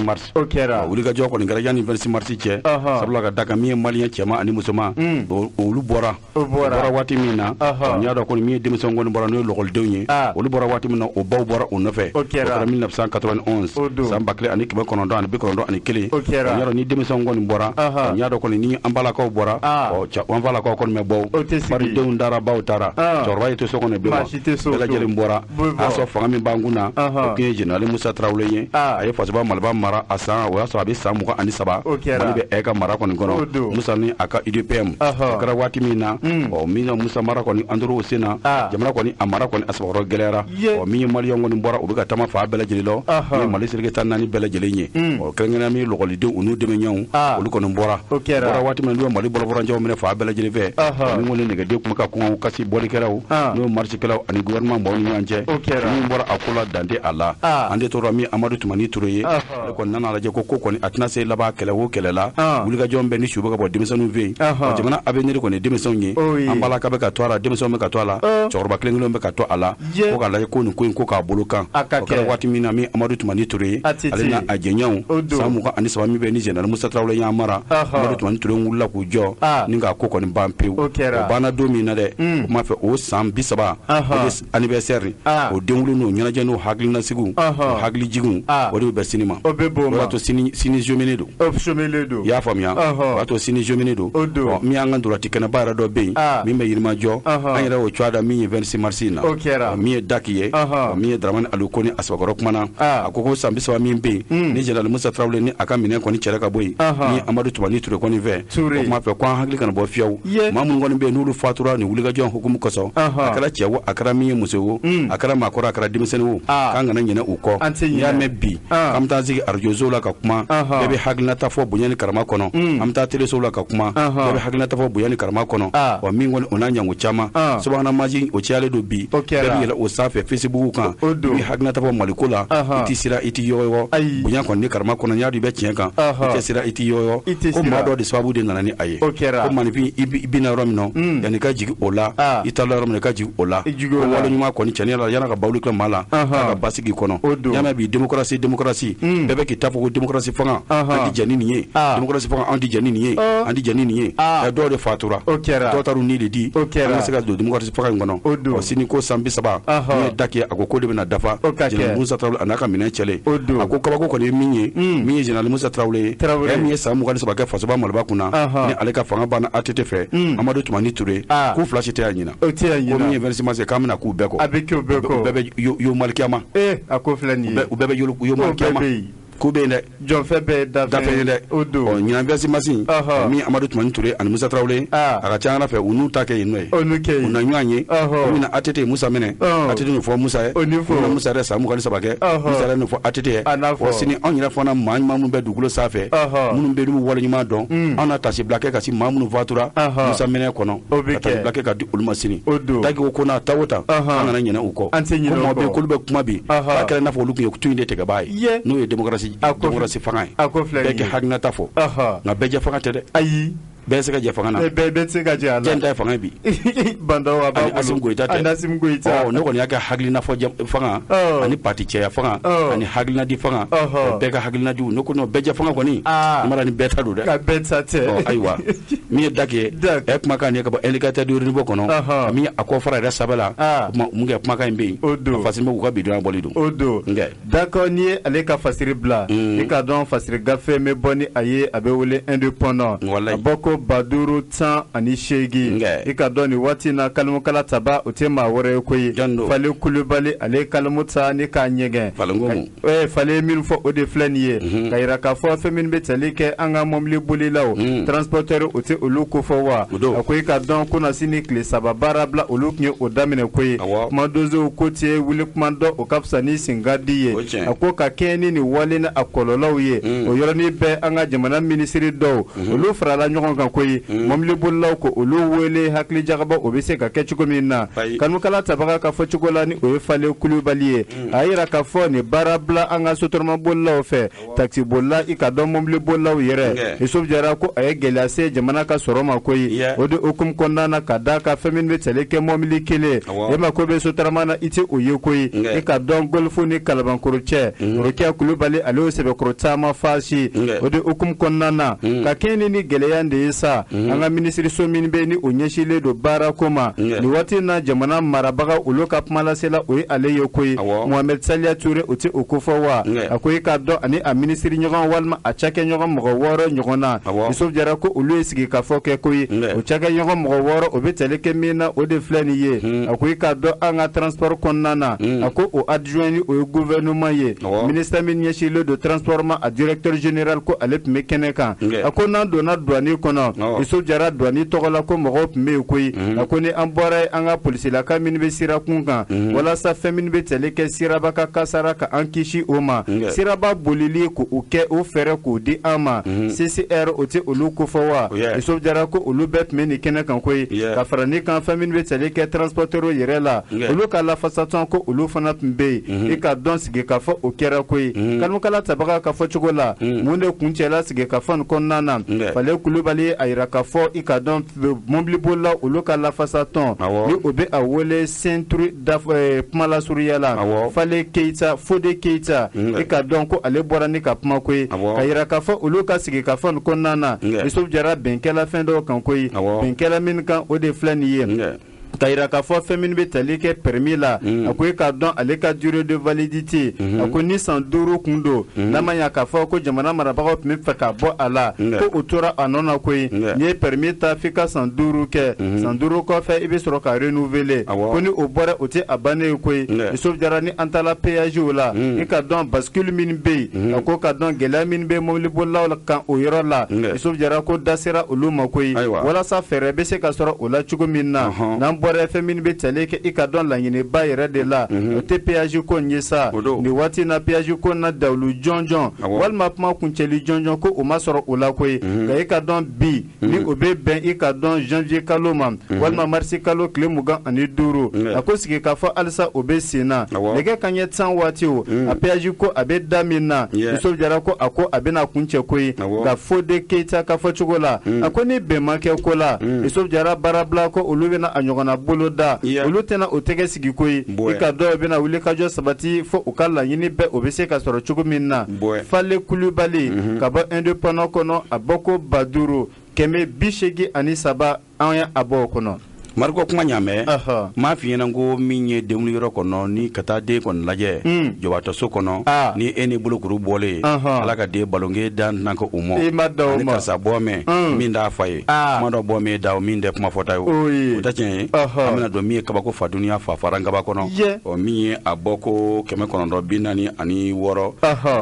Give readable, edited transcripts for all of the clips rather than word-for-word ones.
mars. O kɛra. Wulikajɔ kɔni kɛra yanni 26 mars cɛ, sabula ka da kan min ye maliyɛn cɛman ani musoman, olu bɔra. O bɔra waati min na, n y'a dɔn kɔni min ye denmisɛnw kɔni bɔra, n'o ye lɔkɔlidenw ye, olu bɔra waati min na, o baw bɔra u nɔfɛ. O kɛra 1991, san 1991. O kɛra. N y'a dɔn ni denmisɛnw kɔni bɔra, n y'a dɔn kɔni ni an balakaw bɔra, an falakaw kɔni bɛ bɔ. O tɛ sigi. Bari denw taara, baw taara, cɛkɔrɔba ye to so kɔnɔ bilen wa? Maa si tɛ so. Bɛɛ lajɛlen bɔra. A y'a sɔrɔ fanga min b'an kun na, o tun ye général Musa Tarawele ye. A ye fasoba Maliba mara a san, o y'a sɔrɔ a bɛ san 23. O kɛra. Mali bɛ ka mara kɔni kɔnɔ, Musa ni a ka UDPM. O kɛra waati min na, ɔ min na Musa mara kɔni an tor'o sen na, jamana kɔni a mara kɔni a sabakɔrɔ gɛlɛyara. Ɔ min ye maliyɛnw kɔni bɔra, u bɛ ka taama fan bɛɛ lajɛlen lɔ, min ye Mali seleke 14 bɛɛ lajɛlen ye. Ɔ kɛrɛnkɛrɛnnenya min ye lɔkɔlidenw u n'u dɛmɛɲɛw, olu kɔni bɔra. O kɛra. Bɔra waati min na, n'u ye Mali bɔlɔfurancɛw minɛ fan bɛɛ lajɛlen fɛ, min kɔni nɛgɛden tun bɛ ka kɔngɔ kasi bɔlikɛlaw, n'o ye marisikɛlaw ani gouvernement mɔgɔw ni ɲɔgɔn cɛ. O kɛra. Min bɔra a ko la, dan tɛ a la. An tɛ tora min Amadu Tumani Ture ye, ale kɔni nana lajɛ ko kɔni a tɛna se laban kɛlɛ o kɛlɛ la. Wulikajɔ bɛ ni su bɛ ka bɔ denmisɛnninw fɛ yen. Jamana avenir kɔni denmisɛnw ye. An balaka bɛ ka to a la, denmisɛnw bɛ ka to a la, cɛkɔrɔba kelen kelen bɛ ka to a la, ko k'a lajɛ ko nin ko in ko k'a bolo kan. O kɛra waati min na, min Amadu Tumani Ture ye, ale n'a a jɛɲɔgɔnw, san 23 min bɛ ni général Musa Tarawele y'an mara, Amadu Tumani Ture wulila k'u jɔ ni k'a ko kɔni ban pewu. O banna don min na dɛ, o m'a fɛ o san 30 o de anniversaire, o denwulu n'o ɲɛnajɛ n'o hakilinasigiw, o hakilijiginw, o de bɛ bɛn sini ma. O bɛ b'o ma. O b'a to sini sini don. O somelen don. I y'a faamuya? O b'a to sini jomini don. O don. Min y'an ka ntolati kɛnɛba yɛrɛ dɔ bɛ yen min bɛ Yirimajɔ, an yɛrɛ y'o cogoya da min ye 26 mars in na. O kɛra. Min ye Daki ye, min ye Dramani Aliyu Kone a sabakɔrɔ kumana, a ko san 30 min bɛ yen ni général Musa Tarawele ni a ka minɛn kɔni cɛra ka bɔ yen ni Amadu Tumani Ture kɔni fɛ, o kuma fɛ ko an hakili kana bɔ fiyewu. Maa minnu kɔni bɛ yen n'olu fatura nin wulikajɔ hukumu kosɔn, a kɛra cɛ wo, a kɛra min ye muso wo, a kɛra maakɔrɔ, a kɛra denmisɛnnin wo, k'an kana ɲinɛ u kɔ. N'i y'a mɛn bi k'an bɛ taa sigi arajosow la ka kuma, bɛɛ bɛ hakilinata fɔ bonya ni karama kɔnɔ. An bɛ taa telesow la ka kuma, bɛɛ bɛ hakilinata fɔ bonya ni karama kɔnɔ. Wa min kɔni o n'a ɲango caman, subahana mansin o cayalen don bi, bɛɛ bɛ yɛlɛ o sanfɛ Facebook kan, i bɛ hakilinata fɔ Maliko la, i tɛ siran, i tɛ yɔgɔyɔgɔ, bonya kɔni ni karama kɔnɔ. N'i y'a dɔn i bɛ tiɲɛ kan, i tɛ siran, i tɛ yɔgɔyɔgɔ. Ko maa dɔ de sababu de nana ni a ye. Ko maaninfin i binna yɔrɔ min na, yanni i ka jigin o la, i taala yɔrɔ min na, i ka jigin o la. Ko wale ɲuman kɔni cɛnni la, yan'a ka bawuli kɛ maa la, k'a ka basigi kɔnɔ. N'i y'a mɛn bi démocratie démocratie, bɛɛ bɛ k'i ta fɔ ko démocratie fanga, an tɛ jɛn ni nin ye, démocratie fanga, an tɛ jɛn ni nin ye, an tɛ jɛn ni nin ye. Dɔw de fatura, dɔw taar'u ni de di an ka se ka don démocratie fanga in kɔnɔ. Ɔ sini ko san 30 min ye Daki ye, a ko ko de bɛna dafa général Musa Tarawele a n'a ka minɛn cɛlen. A ko kabako kɔni ye min ye, min ye général Musa Tarawele ye, min ye san 23 kɛ fasoba Maliba kunna, ni ale ka fanga banna ATT fɛ, Amadu Tumani Ture, k'u fila si tɛ yan ɲinan. Ko min ye 26 mars k'an bɛna k'u bɛɛ kɔ, a bɛ k'u bɛɛ kɔ, u bɛɛ bɛ yomalikiyama. A ko filɛ nin ye, u bɛɛ bɛ yomalikiyama. Ko bɛ yen dɛ, jɔnfɛn bɛɛ ye dafɛn ye dɛ. O don. Ɔ ɲinan 26 mars, min Amadu Tumani Ture ani Musa Tarawele, a ka ca ala fɛ u n'u ta kɛ yen nɔ ye, u na ɲɔgɔn ye. U bɛna ATT Musa minɛ, ATT n'o fɔ Musa ye, u bɛna Musa yɛrɛ san 23 kɛ, Musa yɛrɛ n'o fɔ ATT ye. Ɔ sini anw yɛrɛ fana maa ɲuman minnu bɛ dugukolo sanfɛ, minnu bɛ n'u wale ɲuman dɔn, anw na tasibila kɛ ka se maa minnu fatura Musa minɛ kɔnɔ, ka tasibila kɛ ka di olu ma sini. Daki ko n'a ta o ta, an kana ɲinɛ u kɔ. Ko maaw bɛ yen k'olu bɛ kuma bi, k'a kɛra i n'a fɔ olu tun ye tu in de tigɛbaa ye, n'o ye démocratie fanga ye. Bɛɛ k'i hakilinata fɔ, nka bɛɛ jɛ fanga tɛ dɛ. Ayi, bɛɛ se ka jɛ fanga na. Bɛɛ tɛ se ka jɛ a la. Jɛn ta ye fanga ye bi. Bandaw a b'a bolo. Asimi Goyita tɛ. Ani Asimi Goyita. Ɔ ne kɔni y'a kɛ hakilina fɔ fanga, ani parti cɛya fanga, ani hakilina di fanga, bɛɛ ka hakilina di. Ne ko non, bɛɛ jɛ fanga kɔni, n m'a ni bɛɛ ta don dɛ. Ka bɛɛ ta tɛ. Ɔ ayiwa, min ye Daki ye, kumakan nin ye ka bɔ Indicateur du renouveau kɔnɔ, min ye a kɔ fara yɛrɛ sɛbɛn la, mun kɛ kumakan in bɛ yen. O don. A fasiri bɛ k'u ka bidon bɔli don. O don. D'accord, n'i ye ale ka fasiri bila, i ka dɔn fasiri gafe bɛ bɔ ni a ye, a bɛ wele Indépendant. A bɔ ko 5018. I ka dɔn nin waati na kalimukala taba o tɛ maa wɛrɛ ye koyi. Fale Kulubali ale kalimu ta ni k'a ɲɛgɛn. Fale ye min fɔ o de filɛ nin ye, ka yira k'a fɔ fɛn min bɛ tali kɛ an ka mɔbili bolilaw, transporteur, o tɛ olu kofɔ wa? A ko i ka dɔn ko na sini tile 3 baara bila, olu tun ye o daminɛ koyi. Kumadozow ko tɛ wuli kuma dɔn, o ka fisa ni senkadi ye. A ko ka kɛɲɛ ni nin wale ni a kɔlɔlɔw ye, o yɔrɔnin bɛɛ an ka jamana minisiri dɔw, olu farala ɲɔgɔn kan. kan koyi mɔbilibolilaw ko olu wele hakili jagabɔ o bɛ se ka kɛ cogo min na kanukala tabaga ka fɔ cogo la ni o ye Fale Kulubali ye a yira k'a fɔ nin baara bila an ka sotarama-bolilaw fɛ taxi-bolila i ka dɔn mɔbilibolilaw yɛrɛ Yusuf Jara ko a ye gɛlɛya se jamana ka sɔrɔ ma koyi o de hukumu kɔnɔna na ka d'a kan fɛn min bɛ tali kɛ mɔbili kelen e mako bɛ sotarama na i tɛ o ye koyi i ka dɔn Golfu ni Kalabankoro cɛ Rokiya Kulubali ale y'o sɛbɛkɔrɔ caman faasi o de hukumu kɔnɔna na ka kɛɲɛ ni gɛlɛya de ye sa an ka minisiriso min bɛ ni o ɲɛsinlen don baarako ma nin waati na jamana marabaga olu ka kumalasela o ye ale ye koyi Mohamed Saliya Ture o tɛ o kofɔ wa a ko i k'a dɔn ani a minisiri ɲɔgɔn walima a cakɛɲɔgɔn mɔgɔ 6 ɲɔgɔn na Yusuf Jara ko olu ye sigikafɔ kɛ koyi o cakɛɲɔgɔn mɔgɔ 6 o bɛ tali kɛ min na o de filɛ nin ye a ko i k'a dɔn an ka transport kɔnɔna na a ko o adjoint ni o ye gouvernement ye ministère min ɲɛsinlen don transport ma a directeur général ko ale tun bɛ kɛnɛ kan a ko n'an donna douane kɔnɔ Yusuf Jara douane tɔgɔ la ko mɔgɔw tun bɛ yen koyi a ko ni an bɔra an ka polisilaka minnu bɛ sirakun kan walasa fɛn min bɛ tali kɛ siraba ka kasara ka an kisi o ma siraba bolili k'o kɛ o fɛɛrɛ k'o di an ma CCR o tɛ olu kofɔ wa Yusuf Jara ko olu bɛɛ tun bɛ nin kɛnɛ kan koyi ka fara nin kan fɛn min bɛ tali kɛ transporteur yɛrɛ la olu ka lafasatɔn ko olu fana tun bɛ yen i ka dɔn sigikafɔ o kɛra koyi kalomukala tabaga ka fɔ cogo la mun de kuncɛla sigikafɔ nin kɔnɔna na Fale Kulubali a yira k'a fɔ i ka dɔn mɔbilibolila olu ka lafasatɔn ni o bɛ a wele CNTRU kumalasurunya la Fale Keyita Fode Keyita i ka dɔn ko ale bɔra ni ka kuma koyi ka yira k'a fɔ olu ka sigikafɔ nin kɔnɔna na Yusuf Jara bɛnkɛla fɛn dɔw kan koyi bɛnkɛla min kan o de filɛ nin ye ka yira k'a fɔ fɛn min bɛ tali kɛ permis la a ko i k'a dɔn ale ka durée de validité a ko ni san 5 kun don n'a ma ɲa k'a fɔ ko jamana marabagaw tun bɛ fɛ ka bɔ a la ko o tora a nɔ na koyi n'i ye permis ta f'i ka san 5 kɛ san 5 kɔfɛ i bɛ sɔrɔ ka renouveler ko ni o bɔra o tɛ a bannen ye koyi Yusuf Jara ni an taara péage la i ka dɔn bascule min bɛ yen a ko ka dɔn gɛlɛya min bɛ mɔbilibolilaw kan o yɔrɔ la Yusuf Jara ko da sera olu ma koyi walasa fɛɛrɛ bɛ se ka sɔrɔ o la cogo min na n'an bɔra fɛn min bɛ tali kɛ i ka dɔn laɲiniba yɛrɛ de la o tɛ péage ko in ye sa nin waati na péage ko na dawulu jɔnjɔn walima kuma kuncɛli jɔnjɔn ko o ma sɔrɔ o la koyi nka i ka dɔn bi ni o bɛ bɛn i ka dɔn janvier kalo ma walima marisi kalo tile 25 a ko sigikafɔ halisa o bɛ sen na nɛgɛ kanɲɛ 10 waati o a péage ko a bɛ da min na Yusuf Jara ko a ko a bɛna kuncɛ koyi nka Fode Keyita ka fɔ cogo la a ko ni bɛn ma kɛ ko la Yusuf Jara baarabila ko olu bɛna a ɲɔgɔnna bolo da olu tɛna o tɛgɛ sigi koyi i ka dɔw bɛna wuli ka jɔ sabati fo u ka laɲini bɛɛ o bɛ se ka sɔrɔ cogo min na Fale Kulubali ka bɔ indépendant kɔnɔ a bɔ ko 5 183 an ye a bɔ o kɔnɔ. Mariko kuma ɲamɛ m'a f'i ɲɛna ko min ye denwuli yɔrɔ kɔnɔ ni ka taa den kɔni lajɛ jɔbaatɔso kɔnɔ ni e ni bolokuru bɔlen ala ka den balonke dan tɛna kɛ o mɔ ani karisa bɔ mɛn min t'a fa ye kuma dɔ bɔ min da o min tɛ kuma fɔta ye o tɛ tiɲɛ ye an bɛna don min ye kabako fa dunuya fa fara kaba kɔnɔ ɔ min ye a bɔ ko 946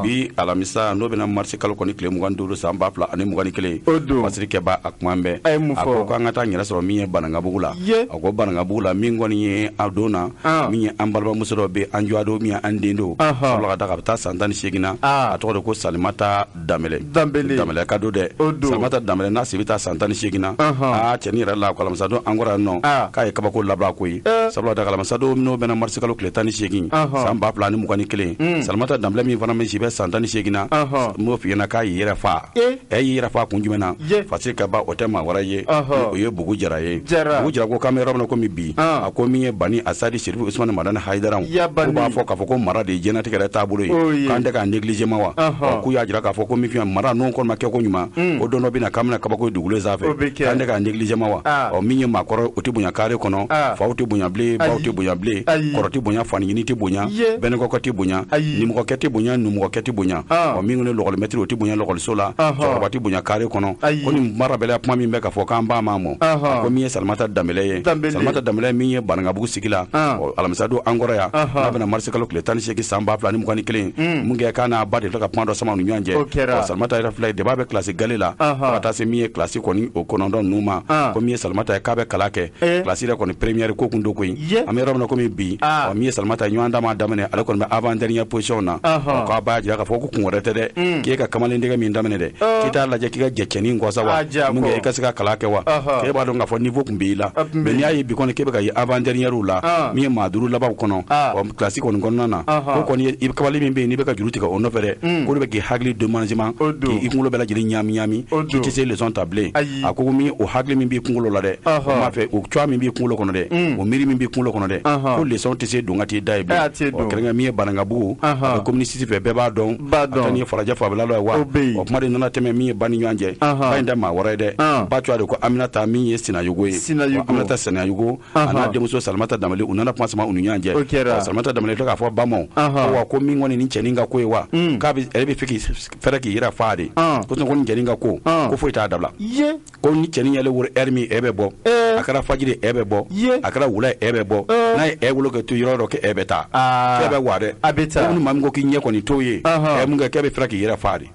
bi alamisa n'o bɛna marisi kalo kɔni tile 25 san 2021 pasiri kɛba a kuma bɛɛ a ko k'an ka taa yɛrɛ sɔrɔ min ye Banankabugu la a ko Banankabugu la min kɔni ye a don na min ye an balimamuso dɔ bɛ an jɔ don min ye an den don sabula ka da a bɛ taa san 18 na a tɔgɔ de ko Salimata Danbɛlɛ Danbɛlɛ ka don dɛ Salimata Danbɛlɛ n'a si bɛ taa san 18 na aa cɛnin yɛrɛ la alamisa don an kɔrɔ yan nɔ k'a ye kabako labila koyi sabula da alamisa don n'o bɛna marisi kalo tile 18 san 2021 Salimata Danbɛlɛ min fana min si bɛ san 18 na n b'o f'i ɲɛna k'a y'i yɛrɛ fa e y'i yɛrɛ fa kun jumɛn na Fasiri Kaba o tɛ maa wɛrɛ ye o ye Bugu Jara ye Bugu Jara ko k'an bɛ yɔrɔ min na komi bi a ko min ye Bani Asadi Serifu Usumani Madani Hayidara k'u b'a fɔ k'a fɔ ko mara de ye diɲɛlatigɛ yɛrɛ taabolo ye k'an tɛ k'a négliger ma wa k'u y'a jira k'a fɔ ko min fɛn mara n'o kɔni ma kɛ ko ɲuman ko don dɔ bɛ na k'an bɛna kabako ye dugukolo sanfɛ k'an tɛ k'a négliger ma wa ɔ min ye maakɔrɔ o tɛ bonya kare kɔnɔ faw tɛ bonya bilen baw tɛ bonya bilen kɔrɔ tɛ bonya fanicinin tɛ bonya bɛnɛkɔkɛ tɛ bonya nimɔgɔkɛ tɛ bonya numɔgɔkɛ tɛ bonya ɔ min kɔni lɔgɔlimɛtiri o tɛ bonya lɔgɔliso la cɛkɔrɔba tɛ bonya kare kɔnɔ ko nin marabaliya kuma min bɛ ka fɔ k'an ba ma mɔ a ko min ye Salimata Danbɛlɛ Danbɛlɛ ye. Salimata Danbɛlɛ min ye Banankabugu sigi la alamisa don an kɔrɔ yan, n'a bɛna marisi kalo tile 18 san 2021, mun kɛ k'a n'a ba de filɛ ka kuma dɔ sama u ni ɲɔgɔn cɛ. Salimata yɛrɛ filɛ de b'a bɛ kilasi gale la fo ka taa se min ye kilasi kɔni o 9 ninnu ma, ko min ye Salimata ye k'a bɛ kalan kɛ kilasi yɛrɛ kɔni première ko kun don koyi. An bɛ yɔrɔ min na komi bi, min ye Salimata ye ɲɔgɔn dan ma daminɛ, ale kɔni bɛ avant dernière position na. K'a b'a jira k'a fɔ ko kun wɛrɛ tɛ dɛ, k'e ka kamalen dɛgɛ min daminɛ dɛ, k'i t'a lajɛ k'i ka jɛ cɛnin kɔ sa wa, mun kɛ i ka se ka kalan kɛ wa, k'e b'a dɔn k'a fɔ niveau kun b'i la, mais n'i y'a ye bi kɔni k'e bɛ ka ye avant dernière la, min ye maa 5 labanw kɔnɔ kilasi kɔni kɔnɔna na, ko kɔni i kamalen min bɛ yen n'i bɛ ka juru tigɛ o nɔfɛ dɛ, ko de bɛ k'i hakili démangement, k'i kunkolo bɛɛ lajɛlen ɲaami ɲaami, k'i tɛ se leçon ta bilen. A ko min o hakili min b'i kunkolo la dɛ, o m'a fɛ o cogoya min b'i kunkolo kɔnɔ dɛ, o miiri min b'i kunkolo kɔnɔ dɛ, ko leçon tɛ se don ka t'i da ye bilen. Kɛrɛnkɛrɛn min ye Banankabugu, a bɛ commune 6 fɛ, bɛɛ b'a dɔn, a ta ni ye falajɛ fanfɛla dɔ ye wa. O kuma de nana tɛmɛ min ye ba ni ɲɔgɔn cɛ, ba in tɛ maa wɛrɛ ye dɛ, ba cogoya de ko Aminata min ye Sinayogo ye, Aminata Sinayogo a n'a denmuso Salimata Danbɛlɛ, u nana kuma sama u ni ɲɔgɔn cɛ. Salimata Danbɛlɛ filɛ k'a fɔ ba ma ko wa ko min kɔni ni cɛnin ka ko ye wa, k'a bɛ ale bɛ fɛ k'i fɛrɛ k'i yɛrɛ fa de, ko ko ni cɛnin ka ko ko foyi t'a dabila, ko ni cɛnin y'ale woro heure min e bɛ bɔ, a kɛra fajiri e bɛ bɔ, a kɛra wula e bɛ bɔ, n'a ye e wolo kɛ to yɔrɔ dɔ k'e bɛ taa, k'e bɛ wa dɛ, ko ni maa min ko k'i ɲɛ kɔni t'o ye, ɛ mun kɛ k'e bɛ fɛrɛ k'i yɛrɛ fa de.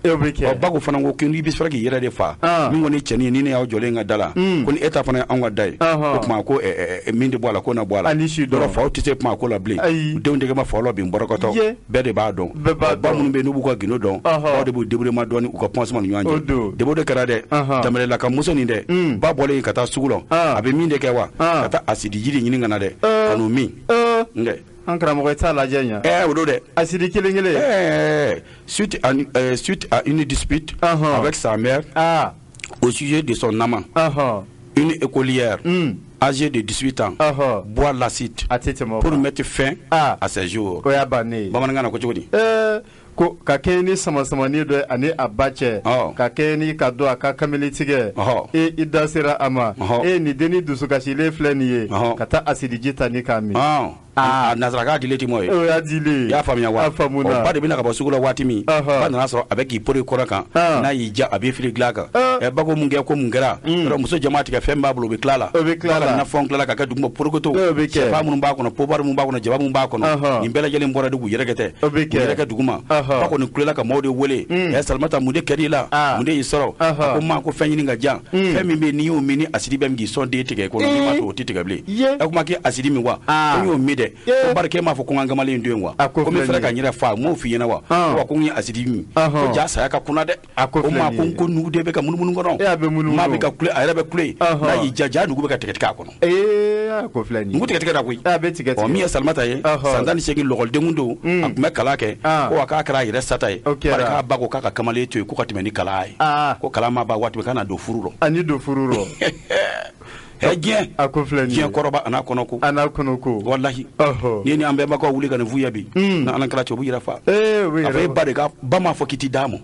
Ba ko fana ko k'i bɛ fɛrɛ k'i yɛrɛ de fa, min kɔni cɛnin ye ni ne y'aw jɔlen ka da la, ko ni e ta fana ye anw ka da ye, o tuma ko min tɛ bɔ a la ko na bɔ a la, yɔrɔ faw tɛ se kuma ko la bilen, denw tɛgɛ ma faw la bin bɔrɔkɔtɔ, bɛɛ de b'a dɔn, ba minnu bɛ yen n'u b'u ka gindo dɔn, aw de b'u débrouiller ma dɔɔni u ka kuma sama ni ɲɔgɔn cɛ. Debo de kɛra dɛ, Danbɛlɛla ka muso nin dɛ, ba bɔlen ka taa sugu la, a bɛ min de kɛ wa, ka taa asidi jiri ɲini ka na dɛ, ka n'o min. An karamɔgɔ i t'a lajɛ ɲa. O don dɛ. Asidi kelen kelen. Suite à une dispute avec sa mère au sujet de son amant, une écolière âgée de 18 ans boit l'acide pour mettre fin à ses jours. Bamanankan na ko cogo di? Ko ka kɛ ni samasamani dɔ ani a ba cɛ, ka kɛ ni ka don a ka kamalen tigɛ, e i da sera a ma, e ni denni dusukasilen filɛ nin ye, ka taa asidiji ta ni k'a min. A nazaraka dilen ti mɔ ye. O y'a dilen. I y'a faamuya wa? A faamuna. Ba de bɛna ka bɔ sugu la waati min, ba nana sɔrɔ a bɛ k'i pori kɔrɔ kan, n'a y'i ja a b'i fili dilan kan. Ba ko mun kɛ ko mun kɛra? Yɔrɔ muso jama tigɛ fɛn b'a bolo o bɛ tila la. O bɛ tila la. Ba ka nafɛnw tilala ka kɛ duguma porokoto. O bɛ kɛ. Sɛfan minnu b'a kɔnɔ, pɔpari minnu b'a kɔnɔ, jaba minnu b'a kɔnɔ, nin bɛɛ lajɛlen bɔra de k'u yɛrɛkɛ tɛ. O bɛ kɛ. K'u yɛrɛkɛ duguma. Ba kɔni kulela ka maaw de wele. Salimata mun de kɛr'i la? Mun de y'i sɔrɔ? A ko ma ko fɛn ɲini ka jan. Fɛn min bɛ yen n'i y'o min ni asidi bɛ min k'i sɔn den tigɛ i kɔnɔ, n'i ma to o tɛ tigɛ bilen. E kuma k'e asidi min wa? Ko n y'o min dɛ. Ko barike m'a fɔ ko n ka kamalen to yen wa, ko n bɛ fɛrɛ ka n yɛrɛ fa, n m'o f'i ɲɛna wa, wa ko n ye asidi min, ko ja saya ka kunna dɛ. O ma ko n ko nugu de bɛ ka munumunu kɔnɔ, maa bɛ ka kule, a yɛrɛ bɛ kule, n'a y'i ja ja nugu bɛ ka tigɛ tigɛ a kɔnɔ. Nugu tigɛ tigɛ la koyi. Ɔ min ye Salimata ye, san 18 lɔgɔlidenkun don, a tun bɛ kalan kɛ, ko wa k'a kɛra a yɛrɛ sata ye, bari k'a ba ko k'a ka kamalen to yen ko ka tɛmɛ ni kalan ye, ko kalan ma ban waati min k'a na don furu rɔ. Ani don furu rɔ. Diɲɛ a ko filɛ nin ye, diɲɛ kɔrɔba a n'a kɔnɔ ko, a n'a kɔnɔ ko, walahi ni ni an bɛnbakɛw wuli ka nin f'u ye bi, n'Ala kɛra cɛ u b'u yɛrɛ fa. A fɔ e ba de ka ba m'a fɔ k'i ti d'a ma,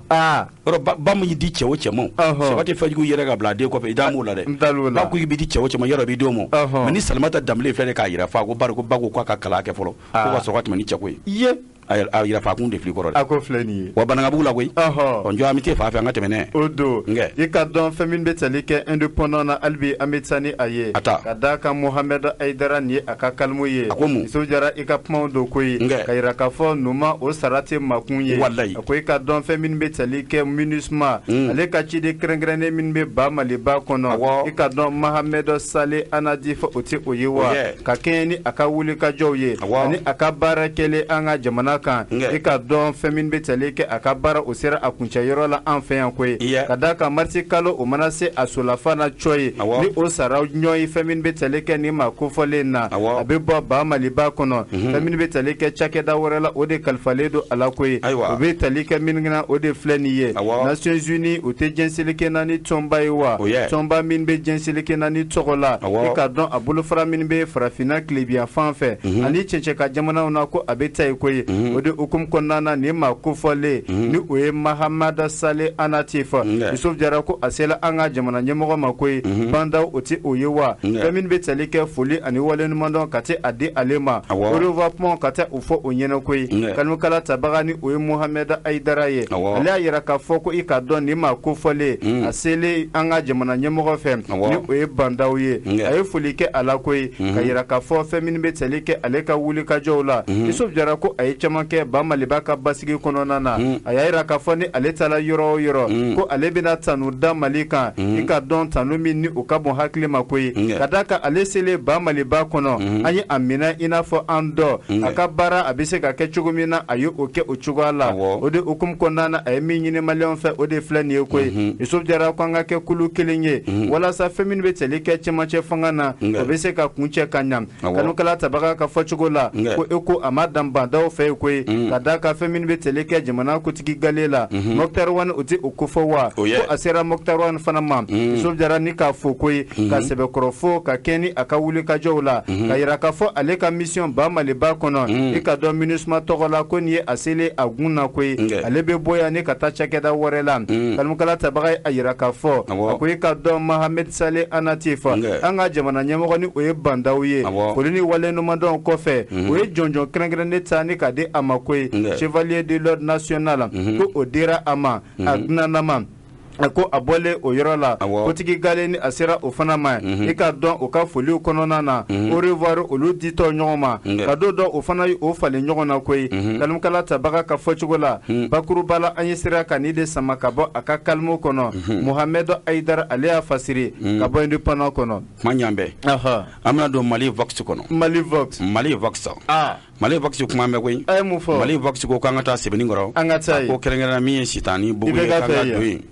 yɔrɔ ba min di cɛ o cɛ ma, sɛba tɛ fɛn jugu yɛrɛ ka bila a den kɔfɛ, i d'a m'o la dɛ, ba ko k'i bɛ di cɛ o cɛ ma, yɔrɔ b'i d'o ma. Mais ni Salimata Danbɛlɛ filɛ de k'a yɛrɛ fa, ko bari ko ba ko k'a ka kalan kɛ fɔlɔ, ko ka sɔrɔ ka tɛmɛ ni cɛ ko ye. A yɛrɛ fa kun de fili kɔrɔ dɛ. A ko filɛ nin ye. Wa Banankabugu la koyi. Ɔ njɔ an bɛ t'e fa fɛ an ka tɛmɛ n'a ye. O don. I ka dɔn fɛn min bɛ tali kɛ indépendant na hali bi an bɛ taa ni a ye. A ta. Ka d'a kan Mohamed Hayidara nin ye a ka kalimu ye. A ko mun? Isufu Jara i ka kumaw don koyi. Ka yira k'a fɔ Numa o sara tɛ makun ye. Walayi. A ko i ka dɔn fɛn min bɛ tali kɛ MINUSMA. Ale ka ciden kɛrɛnkɛrɛnnen min bɛ ba Maliba kɔnɔ. Awɔ. I ka dɔn Mohamed Saleh Annadif o tɛ o ye wa. Ka kɛɲɛ ni a ka wulikajɔw ye. Awɔ. Ani a ka baara kɛlen an ka jamana kan, i ka dɔn fɛn min bɛ tali kɛ a ka baara o sera a kuncɛyɔrɔ la an fɛ yan koyi, ka d'a kan marisi kalo o mana se a solafa na cɔ ye, ni o sara ɲɔ ye fɛn min bɛ tali kɛ nin maa kofɔlen na, a bɛ bɔ ba Maliba kɔnɔ, fɛn min bɛ tali kɛ cakɛda wɛrɛ la o de kalifalen don a la koyi, o bɛ tali kɛ min na o de filɛ nin ye, Nations Unies o tɛ diɲɛ seleke naani tɔnba ye wa, tɔnba min bɛ diɲɛ seleke naani tɔgɔ la, i ka dɔn a bolofara min bɛ farafinna tilebiyan fan fɛ ani cɛncɛn ka jamanaw na ko a bɛ taa yen koyi. O de hukumu kɔnɔna na, nin maa kofɔlen ni o ye Mahamada Sale Anatif, Yusuf Jara ko a sela an ka jamana ɲɛmɔgɔ ma koyi. Bandaw o tɛ o ye wa? Fɛn min bɛ tali kɛ foli ani waleɲumandɔn ka te a di ale ma, au revoir kuma ka taa o fɔ o ɲɛna koyi. Kalimukala tabaga ni o ye Mohamed Ayidara ye, ale y'a yira k'a fɔ ko i ka dɔn nin maa kofɔlen a selen an ka jamana ɲɛmɔgɔ fɛ ni o ye Bandaw ye, a ye foli kɛ a la koyi, ka yira k'a fɔ fɛn min bɛ tali kɛ ale ka wulikajɔw la. Yusuf Jara ko a ye caman kɛ ba Maliba ka basigi kɔnɔna na. A y'a yira k'a fɔ ni ale taara yɔrɔ o yɔrɔ, ko ale bɛna tanu da Mali kan, i ka dɔn tanu min ni o ka bon hakili ma koyi, ka d'a kan ale selen ba Maliba kɔnɔ, an ye a minɛ i n'a fɔ an dɔ a ka baara a bɛ se ka kɛ cogo min na, a ye o kɛ o cogoya la. O de hukumu kɔnɔna na, a ye min ɲini maliyɛnw fɛ, o de filɛ nin ye koyi. Yusuf Jara ko an ka kɛ kulu kelen ye walasa fɛn min bɛ tali kɛ cɛmancɛ fanga na, o bɛ se ka kuncɛ ka ɲa. Kanukala tabaga ka fɔcogo la, ko e ko a ma dan Bandaw fɛ yen koyi, ka d'a kan fɛn min bɛ tali kɛ jamana kuntigi gale la, Moctar Ouane, o tɛ o kofɔ wa? Ko a sera Moctar Ouane fana ma. Yusuf Jara ni k'a fo koyi, ka sɛbɛkɔrɔ fo ka kɛ ni a ka wulikajɔw la, ka yira k'a fɔ ale ka mission ba Maliba kɔnɔ, i ka dɔn MINUSMA tɔgɔ la, ko nin ye a selen a gun na koyi, ale bɛ bɔ yan ni ka taa cakɛda wɛrɛ la. Kanukala tabaga ye a yira k'a fɔ, a ko i ka dɔn Mahammed Sale Anatif, an ka jamana ɲɛmɔgɔ ni o ye Bandaw ye, foli ni waleɲumandɔn kɔfɛ, o ye jɔnjɔn kɛrɛnkɛrɛnnen ta ni ka di a ma koyi, chevalier de l'ordre national, ko o dira a ma a dunanama. A ko a bɔlen o yɔrɔ la, kotigi gale ni a sera o fana ma, i ka dɔn o ka foliw kɔnɔna na, au revoir olu ditɔ ɲɔgɔn ma, ka don dɔ o fana ye o falen ɲɔgɔn na koyi. Kalimukala tabaga ka fɔcogo la, bakuruba la, an ye sira ka nin de sama ka bɔ a ka kalimu kɔnɔ. Mohamed Ayidara, ale y'a fasiri ka bɔ Indépendant kɔnɔ. Kuma ɲan bɛɛ, an bɛna don Mali Vox kɔnɔ. Mali Vox, Mali Vox, Mali Vox kuma bɛ koyi. A ye mun fɔ? Mali Vox ko k'an ka taa Sebenikɔrɔ. An ka taa yen. Ko kɛrɛnkɛrɛnnenya min ye Sitani bugu ye, k'an ka don yen.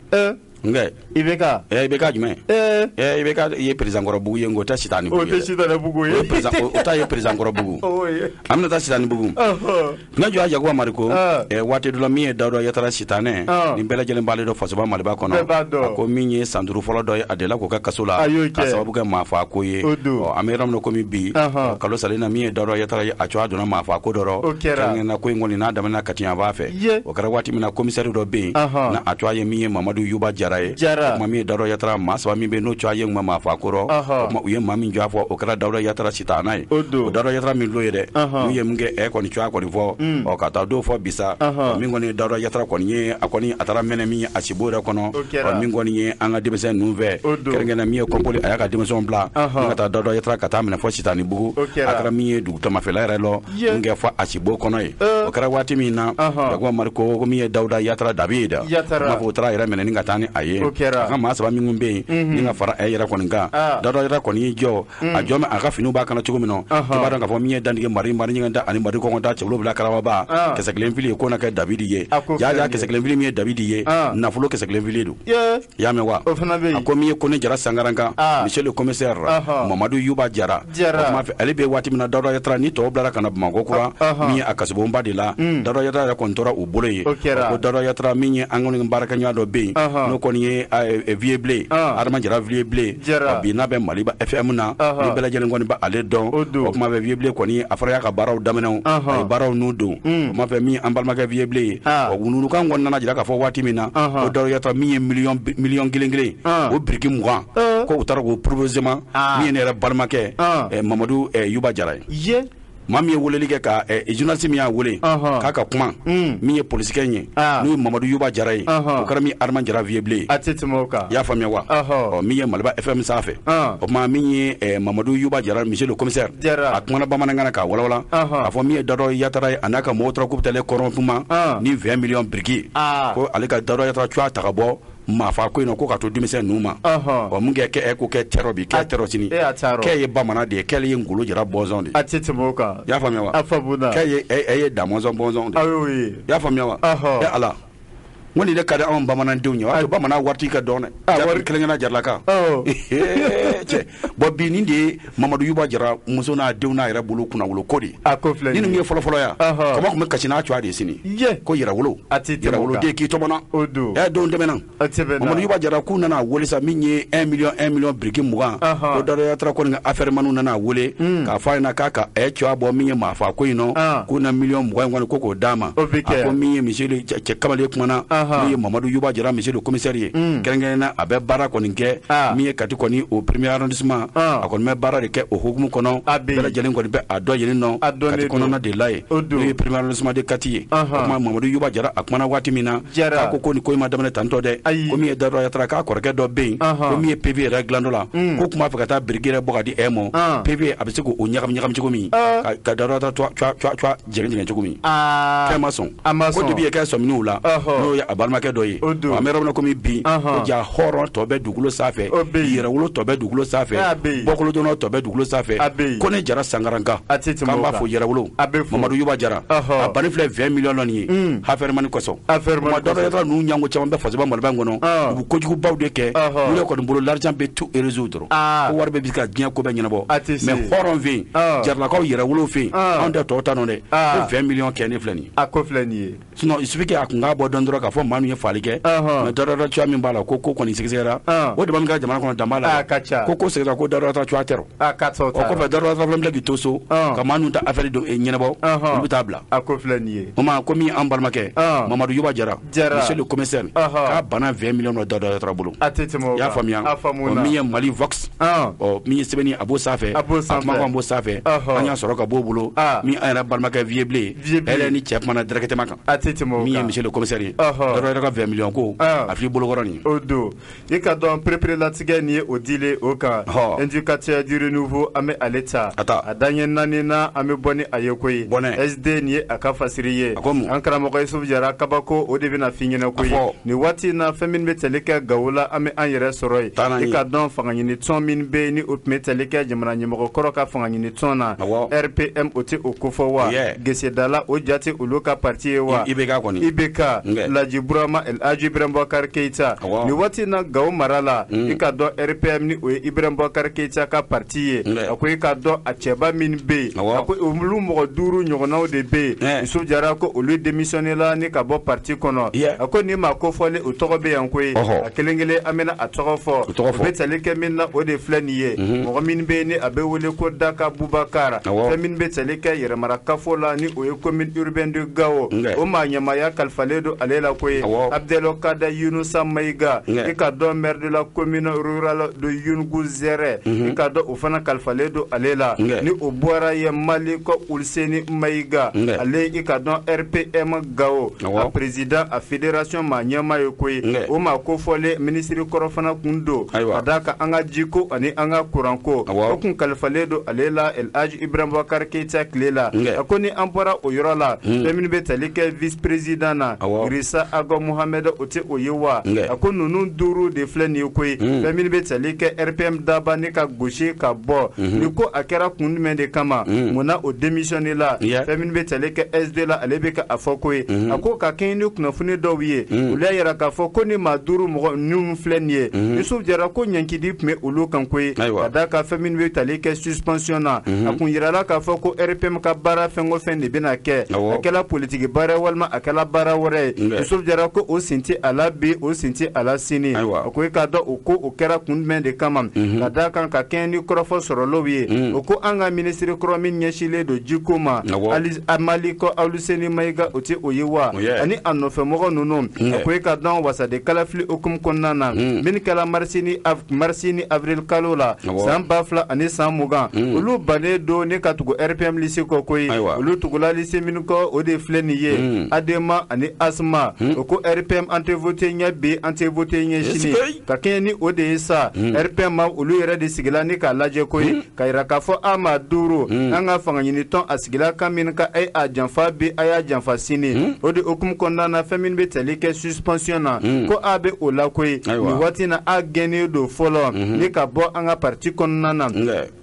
Nkɛ. IBK. IBK jumɛn? IBK ye président kɔrɔ bugu ye, nka o tɛ Sitani bugu ye. O tɛ Sitani bugu ye. O ta ye président kɔrɔ bugu. An bɛna taa Sitani bugu. N'a jɔ Yakuba Mariko, waati dɔ la min ye Dawuda Yatara Sitanɛ, nin bɛɛ lajɛlen b'ale dɔn fasoba Maliba kɔnɔ. A ko min ye san 5 fɔlɔ dɔ ye, a delila k'o kɛ kaso la ka sababu kɛ maafa ko ye. Ɔ, an bɛ yɔrɔ min na komi bi, kalo salen na, min ye Dawuda Yatara ye, a cogoya donna maafa ko dɔ rɔ. Kɛrɛnkɛrɛnnenya ko in kɔni n'a daminɛna Kati yan fan fɛ. O kɛra waati min na, commissaire dɔ bɛ yen n'a a cogoya ye min ye Mamadu Yuba Jara ye. O tuma min ye Dawuda Yatara, maa 3 min bɛ yen n'o cogoya ye ŋuma maafa ko rɔ, o tuma u ye maa min jɔ a fɔ, o kɛra Dawuda Yatara Sitana ye. O Dawuda Yatara min fil'o ye dɛ, n'u ye mun kɛ kɔni cogoya kɔni fɔ, ɔ ka taa dɔw fɔ bisa, min kɔni ye Dawuda Yatara kɔni ye, a kɔni a taara mɛnɛ min ye a sibo yɛrɛ kɔnɔ, ɔ min kɔni ye an ka denmisɛn ninnu fɛ, kɛrɛnkɛrɛnnenya min ye Kɔnpoli, a y'a ka denmisɛnw bila ni ka taa Dawuda Yatara ka taa minɛ fɔ Sitani bugu. A kɛra min ye dugu tamafɛla yɛrɛ lɔ mun kɛ fɔ a sibo kɔnɔ ye. O kɛra waati min na, Yakuba Mariko ko min ye Dawuda Yatara dabi ye dɛ, n'a fɔ o taara yɛrɛ minɛ ni ka taa ni a ye. A ka maa 3 minnu bɛ yen ni ka fara e yɛrɛ kɔni kan, Dawuda Yatara kɔni y'i jɔ, a jɔ a ka finiw b'a kana cogo min na, i b'a dɔn k'a fɔ min ye dantige mari mari ɲɛgɛn da ani mari kɔngɔ da cɛ wolonwula karababa kisɛ kelen fili ye, ko na kɛ Dabidi ye. Jaa kisɛ kelen fili min ye Dabidi ye, nafolo kisɛ kelen fili don. I y'a mɛn wa? A ko min ye Kone Jara Sankaranka, monsieur le commissaire Mamadu Yuba Jara, o tuma fɛ ale bɛ waati min na, Dawuda Yatara ni tɔw bilara ka na Bamakɔ kura min ye a kasobonba de la, Dawuda Yatara yɛrɛ kɔni tora u bolo yen. Ko Dawuda Yatara min ye an kɔni baarakɛɲɔgɔn dɔ bɛ yen, n'o kɔni ye Vieux Bilen, Adama Jara Vieux Bilen, bi n'a bɛ Maliba FM na, ni bɛɛ lajɛlen kɔni bɛ ale dɔn. O tuma fɛ Vieux Bilen kɔni a fɔra y'a ka baaraw daminɛ, a ye baaraw n'u don. O tuma fɛ min an balimakɛ Vieux Bilen ye, o wununukan kɔni nana jira k'a fɔ waati min na, ko Dawuda Yatara min ye miliyɔn kelen kelen, o biriki 20, ko u taara k'o provisoirement min ye ne yɛrɛ balimakɛ Mamadu Yuba Jara ye. Maa min ye weleli kɛ ka journaliste min y'a wele k'a ka kuma, min ye polisikɛ in ye, n'o ye Mamadu Yuba Jara ye, o kɛra min Adama Jara Vieux Bilen ye. A tɛ tɛmɛ o kan. I y'a faamuya wa? Ɔ, min ye Maliba FM sanfɛ, o tuma min ye Mamadu Yuba Jara, monsieur le commissaire, a kumana bamanankan na k'a walawala k'a fɔ min ye Dawuda Yatara ye, a n'a ka mɔgɔw taara k'u bɛ taalen kɔrɔnfuma ni 20 millions biriki, ko ale ka Dawuda Yatara cogoya ta ka bɔ maafa ko in ko ka to denmisɛn ninnu ma. Ɔ, mun kɛ kɛ ko kɛ tɛrɔ bi kɛ tɛrɔ sini, kɛ ye bamanan de ye, kɛle ye Ngolo Jara bɔnsɔn de ye. A tɛ tɛmɛ o kan. I y'a faamuya wa? A faamuna. Kɛ ye e ye da mɔnsɔn bɔnsɔn de ye. I y'a faamuya wa? E Ala. N ko nin de ka di anw bamanandenw ye. O y'a to bamanan waritigi ka dɔn dɛ. Wari kelenkelen Jaralaka. Cɛ bon bi nin de ye Mamadu Yuba Jara muso n'a denw n'a yɛrɛ bolo kunnawolo ko de ye. A ko filɛ nin ye. Ni nin ye fɔlɔfɔlɔ ya. Kama tun bɛ kasi n'a cogoya de ye sini. Ko yɛrɛwolo. Yɛrɛwoloden k'i tɔmɔna. O don. Denw tɛmɛna. Mamadu Yuba Jara k'u nana wele sa min ye 1 million 1 million biriki 20. Ko Dawuda Yatara kɔni ka affaire maniw nana wele. K'a fɔ a ɲɛna k'a ka cogoya bɔ min ye maafa ko in nɔ. K'u na miliyɔn 20 in kɔni ko k'o d'a ma. A ko min ye monsieur le cɛ kamalen kumana. N'o ye Mamadu Yuba Jara monsieur le commissaire ye. Kɛrɛnkɛrɛnnenya la a bɛ baara kɔni kɛ. Min ye Kati kɔni o premier arrondissement. A kɔni bɛ baara de kɛ o hukumu kɔnɔ. Bɛɛ lajɛlen kɔni bɛ a dɔn yen nɔ. Kati kɔnɔna de la yen. N'o ye premier arrondissement de Kati ye. O kuma Mamadu Yuba Jara a kumana waati min na. K'a ko nin ko in ma daminɛ tantɔ dɛ. Ko min ye Dawuda Yatara k'a kɔrɔkɛ dɔ bɛ yen. Ko min ye PV yɛrɛ dilan dɔ la. Ko tun b'a fɛ ka taa biriki yɛrɛ bɔ ka di e ma. PV a bɛ se k'o ɲagami ɲagami cogo min. Ka Dawuda Yatara cua jɛngɛ jɛngɛ cogo min. K'a ma sɔn. Ko depuis ye kɛ sɔminiw la. N'o ye a balimakɛ dɔ ye. An bɛ yɔrɔ min na komi bi. Ko ja hɔrɔn tɔ bɛ dugukolo sanfɛ. Yɛrɛwolo tɔ bɛ dugukolo sanfɛ. Bɔkolodɔnna tɔ bɛ dugukolo sanfɛ. Ko ne Jara Sankaranka. K'an b'a fɔ yɛrɛwolo. Mamadu Yuba Jara. A banni filɛ 20 millions nin ye. Affaire mani kosɔn. Kuma Dawuda Yatara ninnu ɲango caman bɛ fasoba Maliba in kɔnɔ. U bɛ kojugubaw de kɛ. Olu yɛrɛ kɔni bolo l'argent bɛ tout résoudre dɔrɔn. Ko wari bɛ se ka diɲɛ ko bɛɛ ɲɛnabɔ. Mais hɔrɔn fɛ yen. Jaralakaw yɛrɛwolo fɛ yen. Anw tɛ tɔw ta nɔ dɛ. Ko 20 millions kɛ ne filɛ nin ye. A ko filɛ nin ye. Sinon il suffit que a kun k'a bɔ dɔn dɔrɔn k'a fɔ maa min ye faali kɛ. Mais Dawuda Yatara cogoya min b'a la ko ko kɔni sɛgɛsɛgɛra. O de b'a min kɛra jamana kɔnɔ dan b'a la. Ko ko sɛgɛsɛgɛra ko Dawuda Yatara cogoya tɛ rɔ. O kɔfɛ Dawuda Yatara fana bɛ k'i to so. Ka maa ninnu ta affaire ɲɛnabɔ. Olu bɛ taa bila. A ko filɛ nin ye. O ma ko min an balimakɛ. Mamadu Yuba Jara. Monsieur le commissaire. K'a banna 20 millions dɔ Dawuda Yatara bolo. A tɛ tɛmɛ o kan. I y'a faamuya. Min ye Mali Vox. Ɔ min ye sɛbɛnni a b'o sanfɛ. A kumakan b'o sanfɛ. An y'a sɔrɔ ka b'o bolo. Min an yɛrɛ balimakɛ Vieux Bilen. Elle ni cɛ kumana directement kan. A tɛ tɛmɛ o kan. Min ye monsieur le commissaire ye. Dawuda Yatara ka 20 millions ko. A fili bolokɔrɔ nin ye. O don. I ka dɔn pereperelatigɛ nin ye o dilen o kan. Indicateur du renouveau an bɛ ale ta. A daɲɛ naani na an bɛ bɔ ni a ye koyi. SD nin ye a ka fasiri ye. An karamɔgɔ Yusufu Jara kabako o de bɛna f'i ɲɛna koyi. Nin waati in na fɛn min bɛ tali kɛ Gawo la an bɛ an yɛrɛ sɔrɔ yen. I ka dɔn fangaɲini tɔn min bɛ yen ni o tun bɛ tali kɛ jamana ɲɛmɔgɔ kɔrɔ ka fangaɲini tɔn na. RPM o tɛ o kofɔ wa. Gesedala o jate olu ka parti ye wa. IBK kɔni. IBK Laji Burama El Hadji Ibrahim Boubacar Keïta. Nin waati in na Gawo mara la. I ka dɔn RPM ni o ye Ibrahim Boubacar Keïta ka parti ye. A ko i ka dɔn a cɛba min bɛ yen. A ko olu mɔgɔ 5 ɲɔgɔnnaw de bɛ yen. Yusufu Jara ko olu démissionné la ni ka bɔ parti kɔnɔ. A ko nin maa kofɔlen o tɔgɔ bɛ yan koyi. A kelen kelen an bɛna a tɔgɔ fɔ. O bɛ tali kɛ min na o de filɛ nin ye. Mɔgɔ min bɛ yen ni a bɛ wele ko Daka Bubakar. Fɛn min bɛ tali kɛ yɛrɛmara kafo la ni o ye commune urbaine de Gao. O maa ɲɛmaaya kalifalen don ale la koyi. Abdelkader Yunusa Mayiga. I ka dɔn maire de la commune rurale de Yungu-Zɛrɛ. I ka dɔn o fana kalifalen don ale la. Ni o bɔra yen Malik Ouseni Mayiga. Ale i ka dɔn RPM Gao. A président a fédération maa ɲɛmaa ye koyi. O maa kofɔlen ministre kɔrɔ fana kun don. Ka d'a kan an ka jiko ani an ka kuranko. O kun kalifalen don ale la El Hadji Ibrahim Boubacar Keïta tile la. A ko ni an bɔra o yɔrɔ la. Fɛn min bɛ tali kɛ vice président na. Rissa Agɔ Mohamed o tɛ o ye wa. A ko ninnu 5 de filɛ nin ye koyi. Fɛn min bɛ tali kɛ RPM daba ni ka gosi ka bɔ. Ni ko a kɛra kun jumɛn de kama. Munna o démissionné la. Fɛn min bɛ tali kɛ SD la ale bɛ ka a fɔ koyi. A ko ka kɛɲɛ ni kunnafoni dɔw ye. Olu y'a yira k'a fɔ ko ni maa 5 mɔgɔ ninnu filɛ nin ye. Yusufu Jara ko ɲankili tun bɛ olu kan koyi. Ka d'a kan fɛn min bɛ tali kɛ suspension na. A kun yirala k'a fɔ ko RPM ka baara fɛn o fɛn de bɛna kɛ. A kɛla politiki baara walima a kɛla baara wɛrɛ ye. Yusufu Jara ko o sen tɛ a la bi o sen tɛ a la sini. A ko i k'a dɔn o ko o kɛra kun jumɛn de kama. Ka d'a kan ka kɛɲɛ ni kɔrɔfɔ sɔrɔlaw ye. O ko an ka minisiri kɔrɔ min ɲɛsinlen don jiko ma. Malik Ouseni Mayiga o tɛ o ye wa. Ani a nɔfɛmɔgɔ ninnu. A ko i k'a dɔn wasaden kalafili hukumu kɔnɔna na. Min kɛra marisi ni avril kalo la. San 2020. Olu bannen don ne ka tugu RPM lisi kɔ koyi. Olu tugula lisi min kɔ o de filɛ nin ye. ADEMA ani ASMA. O ko RPM an tɛ voté ɲɛ bi an tɛ voté ɲɛ sini. Ka kɛɲɛ ni o de ye sa. RPM ma olu yɛrɛ de sigila ni k'a lajɛ koyi. Ka yira k'a fɔ a maa 5. An ka fangaɲini tɔn a sigila kan min ka a y'a janfa bi a y'a janfa sini. O de hukumu kɔnɔna na fɛn min bɛ tali kɛ suspension na. Ko a bɛ o la koyi. Nin waati in na a gɛnnen don fɔlɔ. Ni ka bɔ an ka parti kɔnɔna na.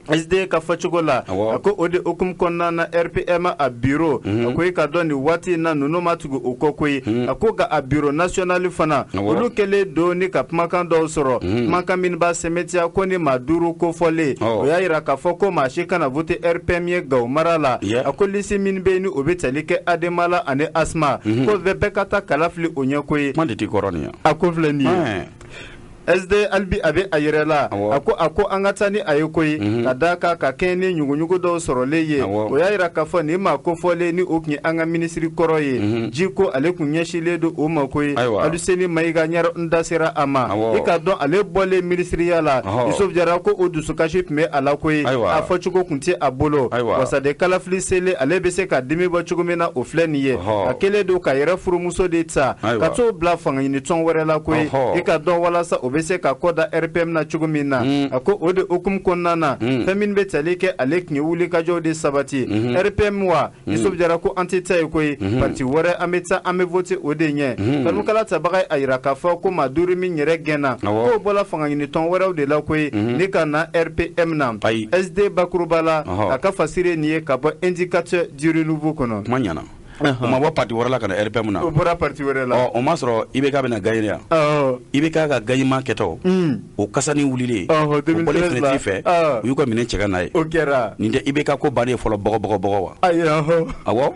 SD ka fɔcogo la, a ko o de hukumu kɔnɔna na RPM a bureau, a ko i ka dɔn nin waati in na ninnu ma tugu o kɔ koyi. A ko nka a bureau national fana, olu kɛlen don ni ka kumakan dɔw sɔrɔ, kumakan min b'a sɛmɛntiya ko ni maa 5 kofɔlen, o y'a jira k'a fɔ ko maa si kana voter RPM ye Gawo mara la. A ko liste min bɛ yen ni o bɛ tali kɛ ADEMA la ani ASMA, ko bɛɛ ka taa kala fili o ɲɛ koyi. Kuma de t'i kɔrɔ nin ye. A ko filɛ nin ye. SD Alibi a bɛ a yɛrɛ la, a ko an ka taa ni a ye koyi, ka d'a kan ka kɛɲɛ ni ɲuguɲugu dɔw sɔrɔlen ye. O y'a jira k'a fɔ nin maa kofɔlen ni o tun ye an ka minisiri kɔrɔ ye, ji ko ale tun ɲɛsinlen don o ma koyi. Aluseni Mayiga ɲɛrɛ n da sera a ma, i ka dɔn ale bɔlen minisiriya la, Yusuf Jara ko o dusukasi tun bɛ a la koyi, a fɔcogo tun tɛ a bolo. Wasaden kalafili selen, ale bɛ se ka dimi bɔ cogo min na, o filɛ nin ye. A kɛlen don ka yɛrɛ furumuso de ta ka t'o bila fangaɲinitɔn wɛrɛ la koyi, i ka dɔn walasa o bɛ se ka kɔ da RPM na cogo min na. A ko o de hukumu kɔnɔna na, fɛn min bɛ tali kɛ ale tun ye wulikajɔw de sabati RPM wa Yusuf Jara ko an tɛ taa yen koyi, parti wɛrɛ an bɛ taa, an bɛ voter o de ɲɛ. Kalimukala tabaga ye a jira k'a fɔ ko maa 5 min yɛrɛ gɛnna, k'o bɔra fangaɲinitɔn wɛrɛw de la koyi, ni ka na RPM na. SD bakuruba la, a ka fasiri nin ye ka bɔ Indicateur du Renouveau kɔnɔ. Kuma ɲɛna. O ma bɔ parti wɛrɛ la ka na RPM na. O bɔra parti wɛrɛ la. O ma sɔrɔ IBK bɛna gagner yan. IBK ka gagnement kɛtɔ, o kasani wulilen, o bɔlen fenêtre fɛ, u y'u ka minɛn cɛ ka n'a ye. O kɛra. Nin tɛ IBK ko bannen fɔlɔ bɔgɔ bɔgɔ bɔgɔ wa? Ayi, awɔ.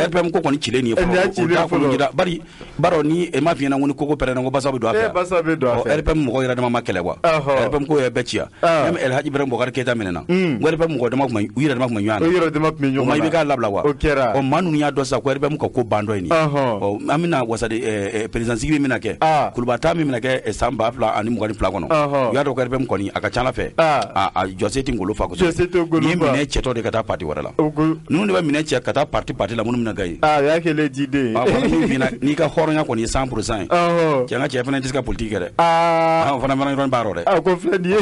RPM ko kɔni cilen nin ye fɔlɔ. O t'a kɔnɔ jira bari baro ni e ma f'i ɲɛna ko ni koko pɛrɛnna ko basa bɛ don a fɛ. Basa bɛ don a fɛ. RPM mɔgɔ yɛrɛ dama ma kɛlɛ wa? RPM ko yɛrɛ bɛɛ ci yan. Même El Hadji Ibrahim Boubacar Keita minɛna. N ko RPM mɔgɔ dama tun u yɛrɛ dama tun bɛ ɲɔgɔn na. U yɛrɛ dama tun bɛ ɲɔgɔn na. O ma IBK labila wa? O kɛra. Ɔ maa ninnu y'a dɔn sisan ko RPM ka ko ban dɔ ye nin ye. Ɔ an bɛna wasaden président sigi min bɛna kɛ, kuluba ta min bɛna kɛ san 2022 kɔnɔ, u y'a dɔn ko RPM kɔni a ka ca ala fɛ, a jɔsen tɛ ngolo fa kosɛbɛ. Jɔsen tɛ ngolo fa. Nin ye minɛn cɛtɔ de ka taa parti wɛrɛ la. Ninnu de bɛ minɛn cɛ ka taa parti la minnu bɛna gagner. O y'a kɛlen jiden ye. N'i ka hɔrɔnya kɔni ye 100% ye, cɛ n ka cɛ fana tɛ se ka politique kɛ dɛ. O fana yɔrɔnin b'a rɔ dɛ. A ko filɛ nin ye.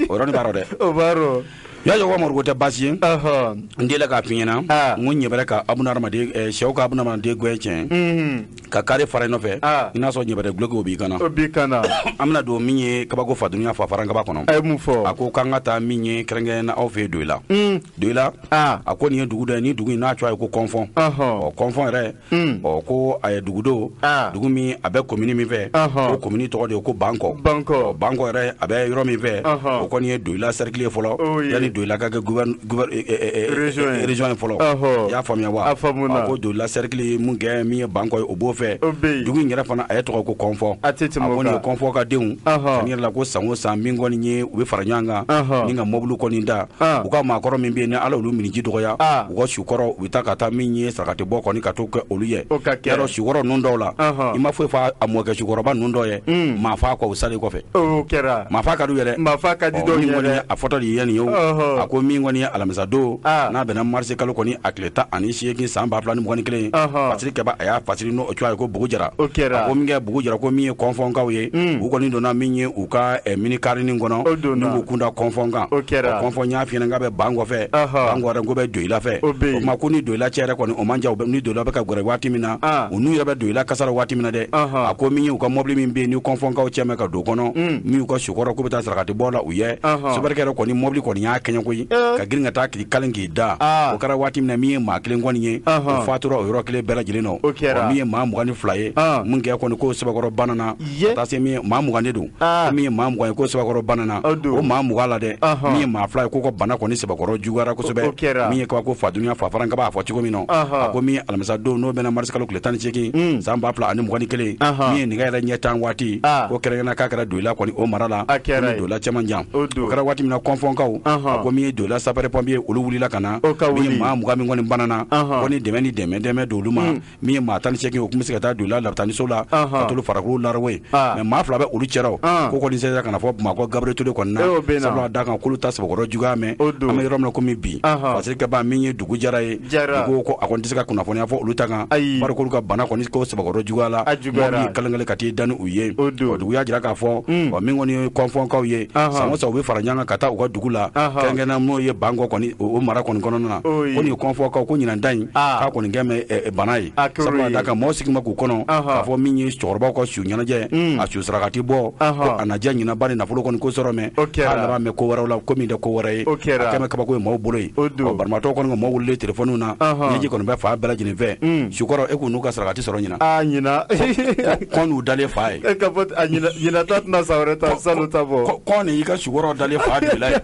O yɔrɔnin b'a rɔ dɛ. O b'a rɔ. Y'a ye Umaru ko tɛ baasi ye. N delila k'a f'i ɲɛna, n ko ɲɛbɛrɛ ka adamaden sɛw ka adamaden gɛn tiɲɛ, ka kari fara i nɔfɛ, i n'a sɔrɔ ɲɛbɛrɛ duloki o b'i kan na. O b'i kan na. An bɛna don min ye kabako fadunya fa farankaba kɔnɔ. A ye mun fɔ? A ko k'an ka taa min ye kɛrɛnkɛrɛn na aw fɛ yen Doyila. Doyila, a ko nin ye dugu dɔ ye, ni dugu in n'a tɔgɔ ye ko Kɔnfɔn. Ɔ Kɔnfɔn yɛrɛ, ɔ ko a ye dugu don, dugu min a bɛ commune min fɛ, o commune tɔgɔ de ye ko Bankɔ. Bankɔ. Bankɔ yɛrɛ a bɛ yɔrɔ min fɛ, o kɔni ye Doyila cercle ye fɔlɔ. Yanni Doyila ka kɛ région ye fɔlɔ. I y'a faamuya wa? A faamuna. A ko Doyila cercle ye mun kɛ min ye Bankɔ ye, o b'o fɛ. Dugu in yɛrɛ fana a ye tɔgɔ ko Kɔnfɔ. A tɛ tɛmɛ o kan. A ko nin ye Kɔnfɔ ka denw. Tiɲɛ yɛrɛ la ko san o san min kɔni ye u bɛ fara ɲɔgɔn kan, ni ka mɔbili kɔni da, u ka maakɔrɔ min bɛ yen ni Ala olu miniji dɔgɔya, u ka sukɔrɔ u bɛ taa ka taa min ye sarakati bɔ kɔni ka t'o kɛ olu ye. Yarɔ sukɔrɔ ninnu dɔw la, i ma foyi fɔ a mɔkɛ sukɔrɔba ninnu dɔw ye, maa fa kɔ u salen kɔfɛ. O kɛra. Maa fa ka d'u ye dɛ. Maa fa ka di dɔw ye dɛ. A fɔtɔ de ye nin ye o. A ko min kɔni ye alamisa don, n'a bɛnna marisi kalo kɔni a tile 18 san 2021, fasiri kɛba a y'a fasiri n'o cogoya ye ko Bugu Jara. O kɛra. A ko min kɛ Bugu Jara ko min ye Kɔnfɔnkaw ye, u kɔni donna min ye u ka minikarinin kɔnɔ, n'u k'u kun da Kɔnfɔn kan. O kɛra. Kɔnfɔn y'a f'i ɲɛna k'a bɛ Bankɔ fɛ, Bankɔ yɛrɛ ko bɛ Doyila fɛ. O tuma ko ni Doyila cɛ yɛrɛ kɔni o man jan, ni Doyila bɛ ka gɛrɛ waati min na, u n'u yɛrɛ bɛ Doyila kasara waati min na dɛ, a ko min ye u ka mɔbili min bɛ yen ni Kɔnfɔnkaw cɛ mɛn ka don kɔnɔ, min y'u ka sukɔrɔ k'u bɛ taa sarakati bɔ la u ye, sofɛrikɛ yɛrɛ kɔni mɔbili kɔni y'a kɛɲɛ koyi, ka girin ka taa k'i kalen k'i da. O kɛra waati min na min ye maa kelen kɔni ye, o fatura o yɔrɔ kelen bɛɛ lajɛlen nɔ. O min ye maa 22 ye, mun kɛ kɔni ko sɛbɛkɔrɔ banna na, ka taa se min ye maa 20 de don, min ye maa 20 ye ko sɛbɛkɔrɔ banna na, o maa 20 la dɛ, min ye maa 2 ye k'u ka bana kɔni sɛbɛkɔrɔ juguyara kosɛbɛ, min ye kabako fadunya fa farankaba a fɔ cogo min nɔ. A ko min ye alamisa don n'o bɛnna marisi kalo tile 18 san 2021, min ye nɛgɛ yɛrɛ ɲɛ 10 waati, ko kɛrɛnkɛrɛnnenya k'a kɛra Doyila kɔni o mara la, ko ni Doyila cɛman jan. O kɛra waati min na Kɔnfɔnkaw, a ko min ye Doyila sapeur pompier olu wulila ka na, min ye maa 20 min kɔni banna na, ko ni dɛmɛ ni dɛmɛ don olu ma, min ye maa 18 o tun bɛ se ka taa Doyila labitaniso la ka t'olu farikolo larawo yen, mais maa 2 bɛ olu cɛrɔ, ko kɔni sera ka na fɔ Bamakɔ Gabriel Touré kɔni na, sabula da kan k'olu ta sɛbɛkɔrɔ juguya mɛn, an bɛ yɔrɔ min na komi bi, fasiri kɛba min ye Dugu Jara ye, ko a kɔni tɛ se ka kunnafoniya fɔ olu ta kan, bari k'olu ka bana kɔni ko sɛbɛkɔrɔ juguya la, mɔbili kalenkale ka t'i da ni u ye. O dugu y'a jira k'a fɔ, min kɔni ye Kɔnfɔnkaw ye, san o san u bɛ fara ɲɔgɔn kan ka taa u ka dugu la, Kɛrɛnkɛrɛnnenya n'o ye Bankɔ kɔni o mara kɔni kɔnɔna na, ko nin ye kɔnfɔkaw ko ɲinan da in k'a kɔni kɛ mɛ bana ye, sabula da kan mɔgɔ sigi ma k'u kɔnɔ k'a fɔ min ye cɛkɔrɔbaw ka su ɲɛnajɛ, a su sarakati bɔ, ko a najɛ ɲinan ba ni nafolo kɔni ko sɔrɔ mɛ k'a laban mɛ ko wɛrɛw la, ko min tɛ ko wɛrɛ ye, a kɛ mɛ kabako ye maaw bolo ye. Ɔ banabaatɔ kɔni ka maaw wulilen telefɔniw na, ɲɛji kɔni bɛ fa bɛɛ lajɛlen fɛ, sukɔrɔ e k'u n'u ka sarakati sɔrɔ ɲinan. Ɲinan kɔn n'u dalen fa ye. E ka fɔ a ɲinan ta tɛna san wɛrɛ ta salon ta bɔ. Kɔn nin y'i ka sukɔrɔ dalen fa de la ye.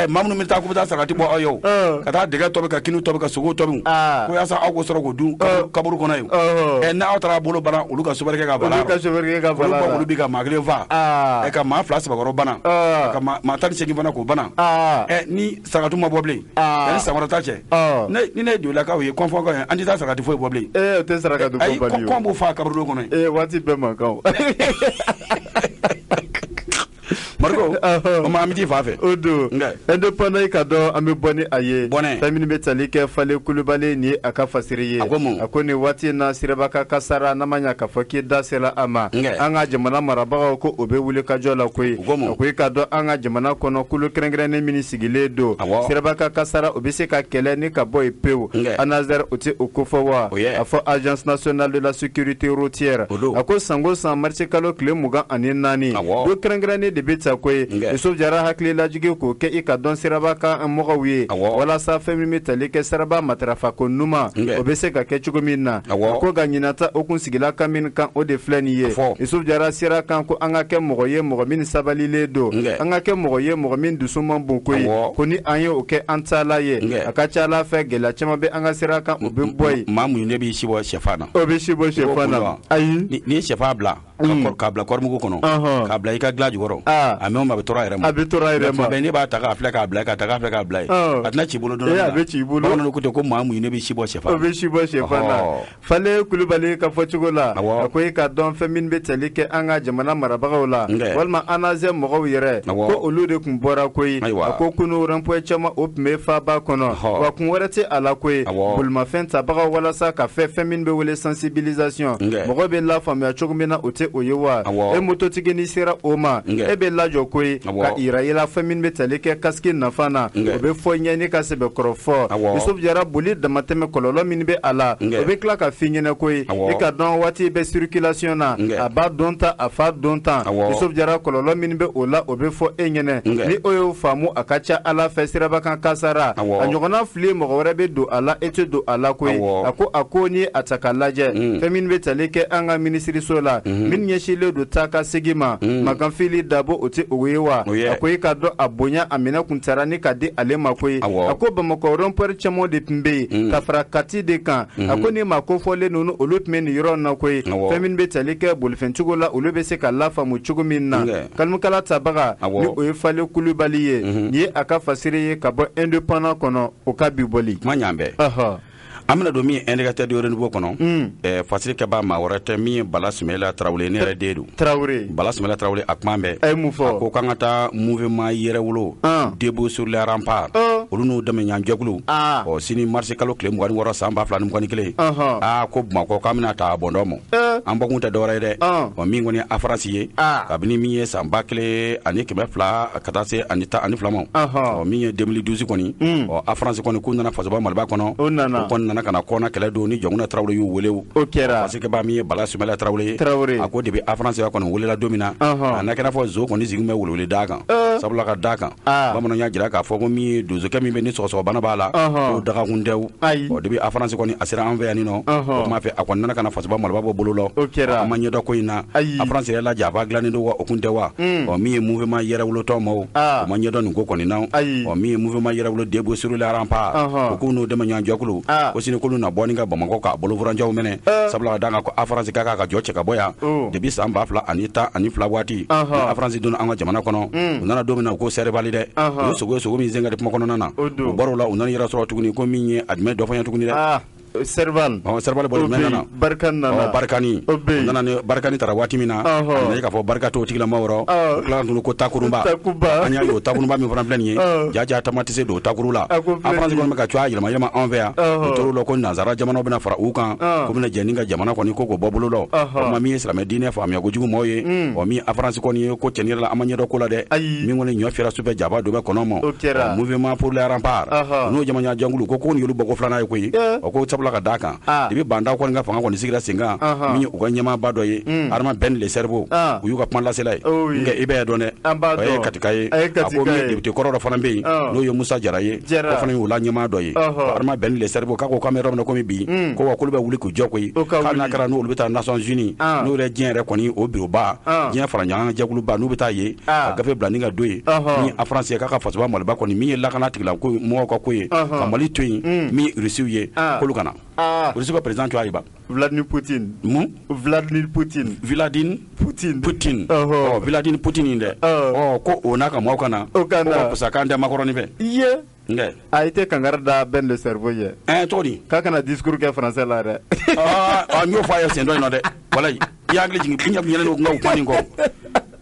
Maa minnu bɛ taa k'u bɛ taa sarakati bɔ aw ye o, ka taa dɛgɛ tobi ka kini tobi ka sogo tobi, ko yaasa aw k'o sɔrɔ k'o dun kaburu kɔnɔ yen. N'aw taara bolo bana olu ka sofɛrikɛ ka bala, olu bi ka maa kelen fa, ka maa 2 sabakɔrɔ bana, ka maa 18 fana k'o bana. Ni sarakati ma bɔ bilen yanni san wɛrɛ ta cɛ, ni ne ye Dioulakaw ye kɔnfɔkaw ye, an tɛ taa sarakati foyi bɔ bilen. O tɛ sarakati bɔ bali o. Kɔn b'u fa kaburudo kɔnɔ yen. Waati bɛɛ man kan. Mariko, o ma an bɛ t'i fa fɛ. O don. Indépendant i ka dɔn an bɛ bɔ ni a ye. Bɔnɛ. Fɛn minnu bɛ tali kɛ Fale Kulubali ni a ka fasiri ye. A ko mun? A ko nin waati in na siraba ka kasara n'a ma ɲa k'a fɔ k'i da sera a ma. An ka jamana marabagaw ko o bɛ wuli ka jɔ la koyi. O ko mun? A ko i ka dɔn an ka jamana kɔnɔ kulu kɛrɛnkɛrɛnnen min sigilen don. Awɔ. Siraba ka kasara o bɛ se ka kɛlɛ ni ka bɔ yen pewu. ANASER o tɛ o kofɔ wa? A fɔ Agence nationale de la sécurité routière. O don. A ko san o san marisi kalo tile 24. Awɔ. Don kɛrɛnkɛrɛnnen de bɛ ta koyi. Yusuf Jara hakili lajigi k'o kɛ i ka dɔn siraba kan mɔgɔw ye, walasa fɛn min bɛ tali kɛ siraba matarafa ko ɲuman, o bɛ se ka kɛ cogo min na. A ko nka ɲinata o kun sigila kan min kan, o de filɛ nin ye. Yusuf Jara sira kan ko an ka kɛ mɔgɔ ye mɔgɔ min sabalilen don, an ka kɛ mɔgɔ ye mɔgɔ min dusu man bon koyi, ko ni an ye o kɛ an taala ye, a ka ca Ala fɛ gɛlɛya caman bɛ an ka sira kan, o bɛ bɔ yen. Maa mun ne b'i si bɔ sɛfan na? O bɛ si bɔ sɛfan na. Ayi, n'i ye sɛfan bila k'a bila kɔrimugu kɔnɔ, k'a bila i ka dilan jukɔrɔ, a mɛ o ma a bɛ tɔrɔ a yɛrɛ ma. A bɛ tɔrɔ a yɛrɛ ma. Ne b'a ta k'a filɛ k'a bila, ka ta k'a filɛ k'a bila ye, a tɛna ci bolo don dɔ la. A bɛ ci bolo. Bamananw ko ten ko maa mun ne bɛ si bɔ sɛfan. O bɛ si bɔ sɛfan na. Fale Kulubali ka fɔcogo la, a ko i ka dɔn fɛn min bɛ tali kɛ an ka jamana marabagaw la, walima ANASER mɔgɔw yɛrɛ, ko olu de tun bɔra koyi. A ko kunun rond-point caman o tun bɛ faaba kɔnɔ, wa kun wɛrɛ tɛ a la koyi, bolimafɛn tabagaw walasa ka fɛn min bɛ wele sensibilisation, mɔgɔ bɛ lafaamuya cogo min na o tɛ o ye wa. E mototigi n'i sera o ma, e bɛ lajɔ koyi ka yira i la fɛn min bɛ tali kɛ casque nafa na, o bɛ fɔ ɲɛ ka sɛbɛkɔrɔ fɔ. Yusuf Jara boli damatɛmɛ kɔlɔlɔ min bɛ a la, o bɛ tila ka f'i ɲɛna koyi. I ka dɔn waati bɛ circulation na, a ba don tan a fa don tan. Yusuf Jara kɔlɔlɔ min bɛ o la, o bɛ fɔ e ɲɛna. Ni o y'o faamu, a ka ca Ala fɛ siraba kan kasara a ɲɔgɔnna fili mɔgɔ wɛrɛ bɛ don a la, e tɛ don a la koyi. A ko ni a ta ka lajɛ fɛn min bɛ tali kɛ an ka minisiriso la, min ɲɛsinlen don taa ka segin ma, Makanfili Dabo o tɛ o ye wa. A ko i ka dɔn a bonya a minɛ kun taara ni ka di ale ma koyi. A ko Bamakɔ rond-point caman de tun bɛ yen ka fara Kati de kan. A ko ni maa kofɔlen ninnu olu tun bɛ nin yɔrɔ na koyi. Fɛn min bɛ tali kɛ bolifɛntigiw la, olu bɛ se ka lafaamu cogo min na. Kalimukala tabaga ni o ye Fale Kulubali ye, nin ye a ka fasiri ye ka bɔ Indépendant kɔnɔ, o ka bi bɔli. Kuma ɲan bɛɛ. An bɛna don min Indicateur du renouveau kɔnɔ, fasiri kɛbaa maa wɛrɛ tɛ min ye Bala Sumayila Tarawele, ne yɛrɛ den don. Tarawele. Bala Sumayila Tarawele a kuma bɛɛ. A ye mun fɔ? A ko k'an ka taa mouvement yɛrɛwolo debout sur les remparts, olu n'u dɛmɛɲɔgɔnjɛkulu, ɔ sini marisi kalo tile 26 san 2021, aa ko Bamakɔ k'an bɛna ta bɔndɔ ma. An bɔkun tɛ dɔwɛrɛ ye dɛ, ɔ min kɔni ye AFRAS ye, kabini min ye san 1200 ka taa se 12 ma, ɔ min ye 2012 kɔni, ɔ AFRAS kɔni k'u nana fasoba Maliba kɔnɔ, o kɔni nana ka na kɔnna kɛlɛ don ni Jɔnkunda Tarawele y'u wele. O kɛra. Parce que ba min ye Bala Sumayila Tarawele ye, a ko depuis AFRAS kɔni welela don min na, a n'a kɛra fɔ zo kɔni sigi bɛ welewele da kan, sabula ka da kan bamananw y'a jira k'a fɔ ko min ye donsokɛ min bɛ ni sɔgɔsɔgɔbana b'a la, k'o dagakun tɛ. Ɔ depuis AFRAS kɔni a sera an fɛ yan nin nɔ, o kuma fɛ a kɔni nana ka na fasoba Maliba bɔ bolo la. O kɛra. An ma ɲɛdɔn ko in na. AFRAS yɛrɛ la janfa dilannen don wa o kun tɛ wa. Ɔ min ye mouvement yɛrɛwolotɔn maaw, o ma ɲɛdɔn nin ko kɔni na. Ɔ min ye mouvement yɛrɛwolo debout sur les remparts, o k'u n'u dɛmɛɲɔgɔnjɛkulu, ko sini k'olu na bɔ ni ka Bamakɔ k'a bolofurancɛw minɛ, sabula ka d'a kan ko AFRAS k'a ka jɔ cɛ ka bɔ yan depuis san 2012 waati ni AFRAS donna an ka jamana kɔnɔ. U nana don min na u ko sɛrɛbali dɛ, u ye sogo min sen ka di kuma kɔnɔna na, u bɔr'o la u nana yɛrɛ sɔrɔ tuguni ko min ye a jumɛn dɔ fɔ n ye tuguni dɛ. Serval. Serval bɔra jumɛn nana? Barkhane nana. Barkhane. O bɛ yen. Nana ni Barkhane taara waati min na. A nana ye k'a fɔ barika t'o tigilama rɔ. O tilala tuguni ko takurunba. Takuba. An y'a ye o takurunba min fana filɛ nin ye. Jaja tama tɛ se don takuru la. A France kɔni bɛ ka cogoya yɛlɛma yɛlɛma anw fɛ yan. U tor'o la ko nansara jamanaw bɛna fara u kan. Ko bɛna jɛ ni ka jamana kɔni ko k'o bɔ bolo la. O ma min ye silamɛ diinɛ faamuya kojugu maaw ye. Ɔ min a France kɔni ye ko cɛnni yɛrɛ la an ma ɲɛdɔn ko la dɛ. Min kɔni ɲɔ fiyɛra sufɛ jaba dɔ bɛ kɔnɔ ma. Mouvement pour les remparts. N'o jamana jɛnkulu ko nin y'olu bɔko filanan ye koyi. O ko sabula ka d'a kan. Depuis Bandaw kɔni ka fanga kɔni sigira sen kan. Min ye u ka ɲɛmaaba dɔ ye. Adama Ben le Cerveau. U y'u ka kuma lasela ye. Nka i bɛ dɔn dɛ. O ye Katika ye. A ko min ye député kɔrɔ dɔ fana bɛ yen. N'o ye Musa Jara ye. O fana y'u la ɲɛmaa dɔ ye. Adama Ben le Cerveau k'a ko k'an bɛ yɔrɔ min na komi bi. Ko wa k'olu bɛ wuli k'u jɔ koyi. Hali n'a kɛra n'olu bɛ taa Nations Unies. N'o yɛrɛ diɲɛ yɛrɛ kɔni o bureau ba. Diɲɛ fara ɲɔgɔn jɛkuluba n'u bɛ taa yen. Ka gafe bila ni ka don yen. Min a France ye k'a ka fasoba Maliba kɔni min ye lakana tigilamɔgɔw ka ko ye. Ka Mali to yen min ye Rusiw ye. K'olu kana. Rusi ka président tɔgɔ ye ban. Vladimir Poutine. Mun? Vladimir Poutine. Vladimir Poutine. Poutine. Ɔ Vladimir Poutine dɛ. Ɔ ko o n'a ka maaw ka na. O ka na. Ko ka pusa k'an tɛ makɔrɔni fɛ. Iye. Nkɛ. A i tɛ kankari da Ben le Cerveau ye. Cogo di? K'a kana discours kɛ français la dɛ. Aa n y'o fɔ a ye sen dɔ in nɔ dɛ. Walayi i hakili jigin n ɲɛ kun yɛlɛlen don n ka o kuma nin kɔ.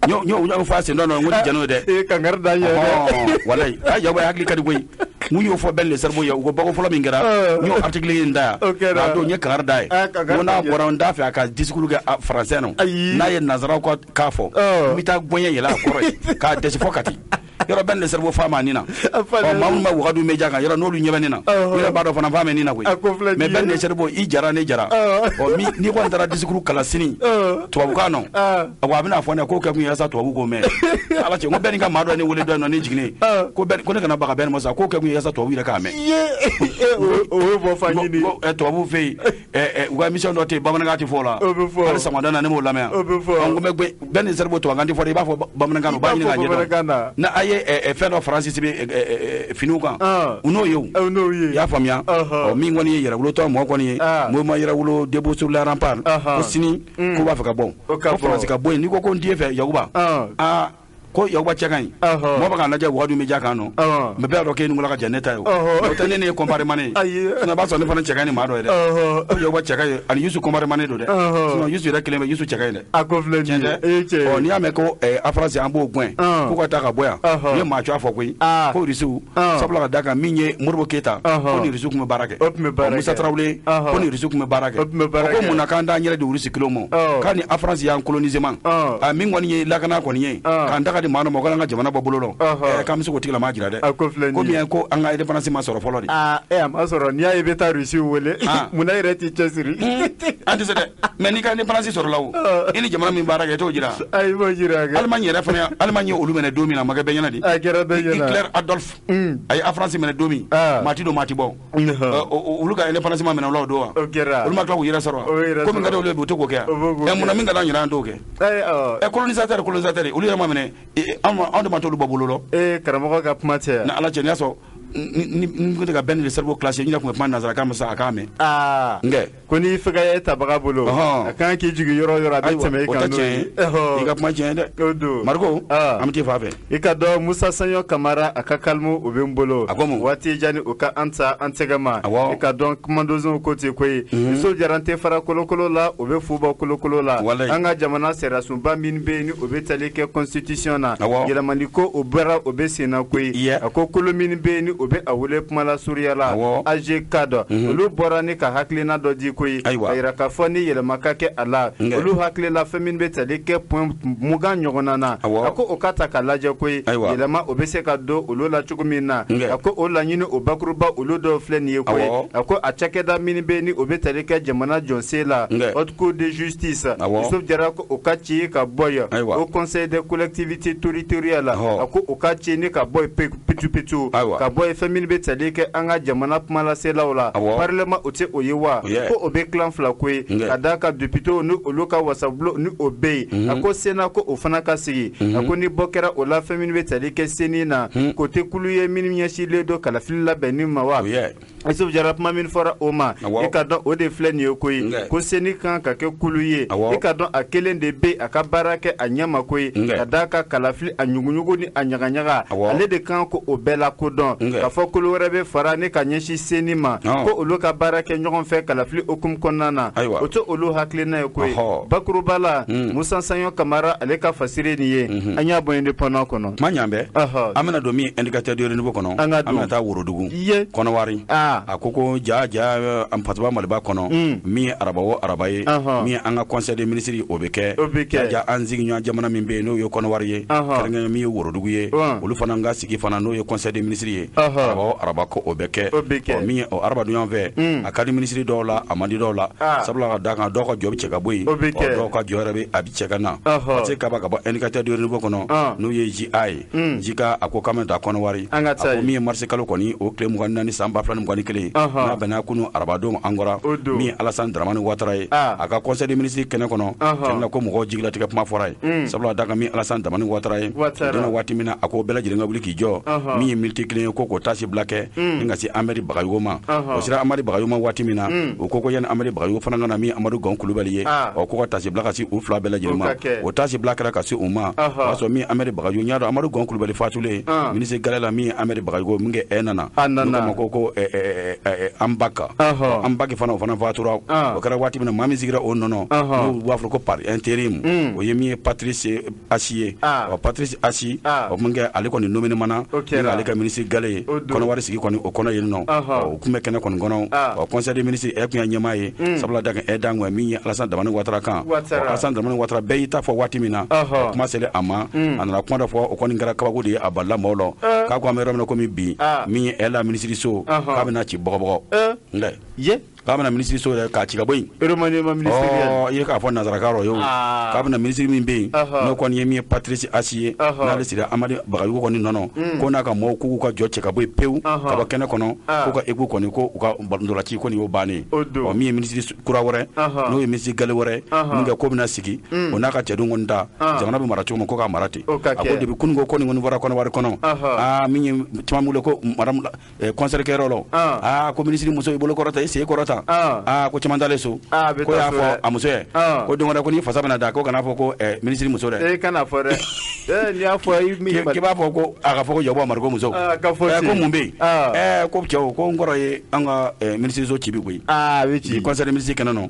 N y'o fɔ a sen dɔ in nɔ n ko ti jɛn n'o ye dɛ. I ye kankari da n ye dɛ. Walayi a Yakuba hakili ka di koyi. Mun y'o fɔ Ben le Cerveau ye u ko bako fɔlɔ min kɛra n y'o article in da yan. A don n ye kankari da ye. N ko n'a bɔra n t'a fɛ a ka discours kɛ français nɔ. N'a ye nanzaraw ka kan fɔ. N bɛ taa gɔɲɛ yɛlɛ a kɔrɔ ye k'a dɛsɛ fɔ Kati. Yɔrɔ Ben le Cerveau fa ma nin na. Ɔ maa minnu bɛ Wagadu média kan yɔrɔ n'olu ɲɛ bɛ ne na. U yɛrɛ b'a dɔn fana fa bɛ nin na koyi. Mais Ben le Cerveau i jara ne jara. Ɔ n'i kɔni taara discours kalan sini tubabukan nɔ. A ko a bɛna fɔ ne k'o kɛ kun ye yaasa tubabu k'o mɛn. Ala cɛ n ko Ben ka maa dɔ ye ne wele dɔ in nɔ ne jiginnen. Ko Ben ko ne kana baga Ben ma sa k'o kɛ kun ye yaasa tubabu yɛrɛ k'a mɛn. O ye bɔ fa ɲini. Tubabu fɛ yen u ka émission dɔ tɛ yen bamanankan tɛ fɔ o la. O bɛ fɔ. Hali sɔgɔmada na ne m'o lamɛn. O bɛ fɔ. N ko Ben le Cerveau tubabukan tɛ fɔ dɛ i b'a fɔ bamanankan na u b'a ɲini k'a ɲɛdɔn. Na a ye fɛn dɔ Faransi sɛbɛn finiw kan. U n'o ye o. U n'o ye. I y'a faamuya. Ɔ min kɔni ye yɛrɛwolo tɔn mɔgɔ kɔni ye. Mouvement yɛrɛwolo debout sur les remparts. Ko sini k'u b'a fɛ ka bɔ. Ko Faransi ka bɔ yen n'i ko ko n t'i fɛ Yakuba. Aa ko Yakuba cɛ ka ɲi. Mɔgɔ bɛ k'a lajɛ Wagadu média kan nɔ. Mais bɛɛ b'a dɔn k'e ni Ŋola ka jan ne ta ye o. O tɛ ne ye comparé Mané ye. Sinon i b'a sɔrɔ ne fana cɛ ka ɲi ni maa dɔ ye dɛ. Ko Yakuba cɛ ka ɲi ani Yusu comparé Mané don dɛ. Sinon Yusu yɛrɛ kelen bɛ Yusu cɛ ka ɲi dɛ. A ko filɛ nin ye. Tiɲɛ tɛ. Ɔ n'i y'a mɛn ko a France an b'o gɛn. K'u ka taa ka bɔ yan. U ye maa cɔ fɔ koyi. Ko Rusiw sabula ka d'a kan min ye Modibo Keyita. Ko ni Rusiw tun bɛ baara kɛ. O tun bɛ baara kɛ. Musa Tarawele ko ni Rusiw tun bɛ baara kɛ. O tun bɛ baara kɛ. Ko mun na k'an t'an yɛrɛ di Rusi kelen ma. K'a ni a France y'an coloniser man. A min kɔni ye lakana kɔni ye. K'an daga di maa dɔ ma ko an ka jamana bɔ bolo la. K'an bɛ se k'o tigilamaa jira dɛ. A ko filɛ nin ye. Ko an ka indépendance ma sɔrɔ fɔlɔ de. Aa a ma sɔrɔ n'i y'a ye i bɛ taa Rusiw wele. Munna yɛrɛ t'i cɛsiri. An tɛ se dɛ mais n'i ka indépendance sɔrɔla o. I ni jamana min baara kɛ i t'o jira. Ayi i b'o jira kɛ. Allemagne yɛrɛ fana Allemagne ye olu minɛ don min na a ma kɛ bɛɛ ɲɛna de. A kɛra bɛɛ ɲɛna. Hitler Adolphe. A ye a France minɛ don min. Maa ti don maa ti bɔ. Olu ka indépendance ma minɛ o la o don wa. O kɛra. Olu ma tila k'u yɛrɛ sɔrɔ wa. Ko min ka di olu ye bi u tɛ k'o kɛ yan. Munna min ka d'an yɛrɛ an t'o kɛ. Colonisateur colonisateur olu yɛrɛ ma minɛ anw de ma t'olu bɔ bolo la. Karamɔgɔ ka kuma tɛ yan. Ni Ala cɛ n'i y'a sɔrɔ ni n tun tɛ ka Ben le Cerveau classé n yɛrɛ tun bɛ kuma nanzarakan mɛn sisan a k'a mɛn. Nkɛ. Ko n'i fɛgɛya e tabaga bolo. A kan k'i jigin yɔrɔ o yɔrɔ a bɛ tɛmɛ i kan n'o ye. O tɛ tiɲɛ ye. I ka kuma tiɲɛ ye dɛ. O don. Mariko an bɛ t'i fan fɛ. I ka dɔn Musa Sanɲɔ Kamara a ka kalimu o bɛ n bolo. A ko mun? Waati jani o ka an ta an tɛgɛ ma. Awɔ. I ka dɔn kumadozow ko ten koyi. Muso jara tɛ fara kolokolo la o bɛ fu bɔ kolokolo la. Walayi. An ka jamana sariyasunba min bɛ yen ni o bɛ tali kɛ constitution na. Awɔ. Yɛlɛmali ko o bɔra o bɛ sen na koyi. A ko kolo min bɛ yen ni o bɛ a wele kuma la surunya la. Awɔ. AG4 olu bɔra ni ka hakilina dɔ di koyi. Ayiwa. A yira k'a fɔ ni yɛlɛma ka kɛ a la. Nkɛ. Olu hakilila fɛn min bɛ tali kɛ point 20 ɲɔgɔnna na. Awɔ. A ko o ka ta ka lajɛ koyi. Ayiwa. Yɛlɛma o bɛ se ka don olu la cogo min na. Nkɛ. A ko o laɲini o bakuruba olu dɔw filɛ nin ye koyi. Awɔ. A ko a cakɛda min bɛ yen ni o bɛ tali kɛ jamana jɔsen la. Nkɛ. Haute Cour de justice. Awɔ. Yusuf Jara ko o ka ci ka bɔ yen. Ayiwa. Haut Conseil des collectivités territoriales. Ɔhɔ. A ko o ka ci ni ka bɔ yen petu petu. Ayiwa. Ka bɔ yen fɛn min bɛ tali kɛ an ka jamana kumalaselaw la. Awɔ. Parlement o tɛ o ye wa. Oyɛ. Ko o bɛ tilan fila koyi. Nkɛ. Ka d'a kan député ni olu ka wasabulon ni o bɛ yen. A ko Sénat ko o fana ka sigi. A ko ni bɔ kɛra o la fɛn min bɛ tali kɛ CENI na. K'o tɛ kulu ye min ɲɛsinlen don kalafili labɛnni ma wa. Oyɛ. Yusuf Jara kuma min fɔra o ma. Awɔ. I ka dɔn o de filɛ nin ye koyi. Nkɛ. Ko CENI kan ka kɛ kulu ye. Awɔ. I ka dɔn a kelen de bɛ a ka baara kɛ a ɲɛ ma koyi. Nkɛ. Ka d'a kan kalafili a ɲuguɲugu ni a ɲagaɲaga. Awɔ. Ale de kan ko o bɛɛ lakodɔn. Nkɛ. K'a fɔ kolo wɛrɛ bɛ fara ni ka ɲɛsin CENI ma ko olu ka baara kɛ ɲɔgɔn fɛ kalafili hukumu kɔnɔna na, o tɛ olu hakilina ye koyi. Bakuruba la, Musa Sanɲɔ Kamara ale ka fasiri nin ye, an y'a bɔ Indépendant kɔnɔ. Kuma ɲan bɛɛ, an bɛna don min Indicateur du renouveau kɔnɔ, an bɛna taa Worodugu, Kɔnɔwari. A ko ja an Fatoba Maliba kɔnɔ, min ye araba o araba ye, min ye an ka conseil des ministres o bɛ kɛ. Ja an sigiɲɔgɔn jamana min bɛ yen n'o ye Kɔnɔwari ye, kɛrɛnkɛrɛn min ye Worodugu ye, olu fana ka sigi fana n'o ye conseil des ministres ye, araba o araba ko o bɛ kɛ. Min ye o araba don fɛ, a ka di ministre dɔw la, a man di dɔw la, sabula ka da kan dɔw ka jɔ bɛ cɛ ka bɔ yen, dɔw ka jɔ yɛrɛ bɛ a bɛ cɛ ka na. Parce que kaba ka bɔ Indicateur du renouveau kɔnɔ, n'o ye JA ye, JK a ko k'an bɛ taa Kɔnɔwari. A ko min ye mars kalo kɔni o tile 24 san 2021, n'a bɛnna kunun arabadon an kɔrɔ, min ye Alassane Dramane Ouattara ye, a ka conseil des ministres kɛnɛ kɔnɔ, tiɲɛ la ko mɔgɔw jigilatigɛ kuma fɔra ye, sabula da kan min Alassane Dramane Ouattara ye, donna waati min na a ko bɛɛ lajɛlen ka wuli k'i jɔ, min ye minute kelen ye ko k'o tasi bila kɛ ni ka se Amadi Bagayogo ma. O sera Amadi Bagayogo ma waati min na, o ko yanni Amadi Bagayogo fana ka na min Amadu Gɔn Kulubali ye, ɔ ko ka tasi bila ka se u fila bɛɛ lajɛlen ma. O tasi bila kɛra ka se u ma, o y'a sɔrɔ min Amadi Bagayogo, n y'a dɔn Amadu Gɔn Kulubali fatulen, ministre gale la min Amadi Bagayogo min kɛ nana, n'o ko ko Anbaka, Anbaki fana o fana fatura. O kɛra waati min na, maa min sigira o nɔnɔ, n'o b'a fɔ ko par intérim, o ye min ye Patrice Asi ye. Ɔ Patrice Asi, o min kɛ ale kɔni nommé mana, ni ale ka ministre gale ye Kɔnɔwari sigi kɔni o kɔnɔ yen nɔ, o tun bɛ kɛnɛ kɔni kɔnɔ. Ɔ conseil des ministres ɛ tun y'a ɲɛmaa ye, sabula da kan ɛ dan min ye Alassane Dramane Ouattara kan. Alassane Dramane Ouattara bɛɛ y'i ta fɔ waati min na, kuma selen a ma, a nana kuma dɔ fɔ, o kɔni kɛra kabako de ye, a balila maaw la, k'a ko an bɛ yɔrɔ min na komi bi, min ye ɛ la ministre so k'a bɛna ci bɔgɔbɔgɔ, k'a bɛna ministre so yɛrɛ k'a ci ka bɔ yen. Remaniement ministériel. I ye k'a fɔ nansarakan rɔ ye o, k'a bɛna ministre min bɛ yen, n'o kɔni ye min ye Patrice Asi ye, n'ale sira Amadi Bagayogo kɔni nɔnɔ, ko n'a ka maaw k'u ka jɔ cɛ ka bɔ yen pewu, ka bɔ kɛnɛ kɔnɔ, k'u ka équipe kɔni ko u ka ntolanci kɔni y'o bannen. Ɔ min ye ministre kura wɛrɛ, n'o ye ministre gale wɛrɛ, min kɛ ko bɛna sigi, o n'a ka cɛdenw kɔni ta, jamana bɛ mara cogo min ko k'a mara ten. A ko depuis kunun ko kɔni bɔra Kɔnɔwari kɔnɔ, aa min ye caman wele ko madame concert kɛyɔrɔ la, aa ko ministre muso i bolo kɔrɔta, i sen kɔrɔta, aa ko caman taalen so, ko y'a fɔ a muso ye ko don wɛrɛ ko n'i fasa bɛna da ko kana fɔ ko ministre muso dɛ. E kana fɔ dɛ. N'i y'a fɔ k'i b'a fɔ ko a ka fɔ ko Yakuba Mariko muso. Ko mun bɛ yen? Ko cɛw ko n kɔrɔ ye an ka ministre so ci bi koyi. A bɛ ci. Bi conseil des ministres kɛnɛ nɔ.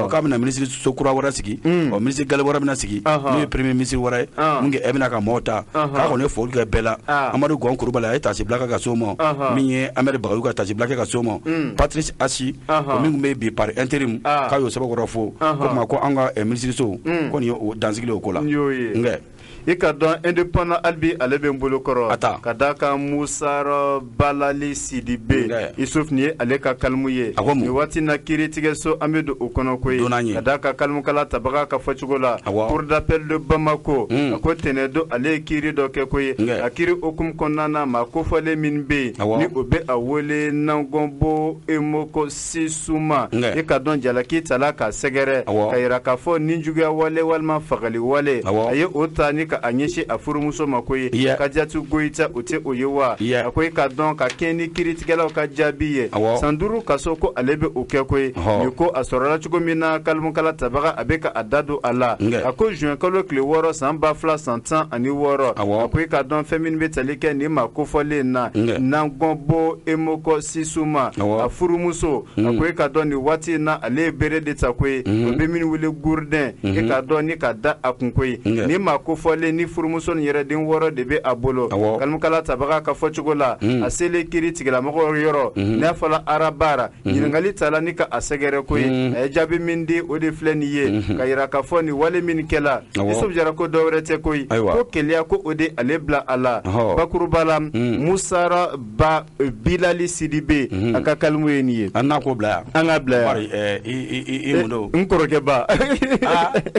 K'a bɛna ministre so kura wɛrɛ sigi, ɔ ministre gale wɛrɛ bɛna sigi, n'o ye premier ministre wɛrɛ ye, mun kɛ e bɛna ka maaw ta, k'a kɔni ye foli kɛ bɛɛ la. Amadu Gɔn Kulubali a ye tasi bila kɛ ka s'o ma, min ye Amadi Bagayogo ka tasi bila kɛ ka s'o ma. Patrice Asi, o min tun bɛ bi par intérim, k'a y'o sɛbɛkɔrɔ fo, ko tuma ko an ka ministre so ko nin ye o dansigilen o ko la. Nkɛ i ka dɔn Indépendant hali bi ale bɛ n bolo kɔrɔ, ka da kan Musa Balali Sidibe Isuf nin ye ale ka kalimu ye. Nin waati na kiiritigɛso an bɛ don o kɔnɔ koyi, ka da kan kalimukala tabaga ka fɔcogo la, cour d'appel de Bamako, a ko tɛnɛn don ale ye kiiri dɔ kɛ koyi. A kiiri hukumu kɔnɔna na, maa kofɔlen min bɛ yen ni o bɛ a wele Nangɔnbo Emoko Sisuma, i ka dɔn jalaki tala k'a sɛgɛrɛ, ka yira k'a fɔ nijuguya wale walima fagali wale, a ye o ta ni ka a ɲɛsin a furumuso ma koyi. Kajatu Goyita o tɛ o ye wa? A ko i ka dɔn ka kɛɲɛ ni kiiritigɛlaw ka jaabi ye, san 5 kaso ko ale bɛ o kɛ koyi. Nin ko a sɔrɔla cogo min na, kalimukala tabaga a bɛ ka a da don a la. A ko juin kalo tile 6 san 2016, a ko i ka dɔn fɛn min bɛ tali kɛ nin maa kofɔlen na, Nangɔnbo Emoko Sisuma, a furumuso, a ko i ka dɔn nin waati in na ale ye bere de ta koyi, o bɛ min wele gourdin, i ka dɔn ni ka da a kun koyi. Nin maa kofɔlen ni furumuso nin yɛrɛ den 6 de bɛ a bolo. Kalimukala tabaga ka fɔcogo la, a selen kiiri tigilamɔgɔw yɔrɔ, n'a fɔla arabara, ɲininkali tala ni ka a sɛgɛrɛ koyi. A ye jaabi min di o de filɛ nin ye, ka yira k'a fɔ nin wale min kɛla, Yusuf Jara ko dɔwɛrɛ tɛ koyi, ko keleya ko o de ale bila a la. Bakuruba la, Musara Ba Bilali Sidibe a ka kalimu ye nin ye. An n'a ko bila yan. An ka bila yan. Bari i mun don? N kɔrɔkɛ ba.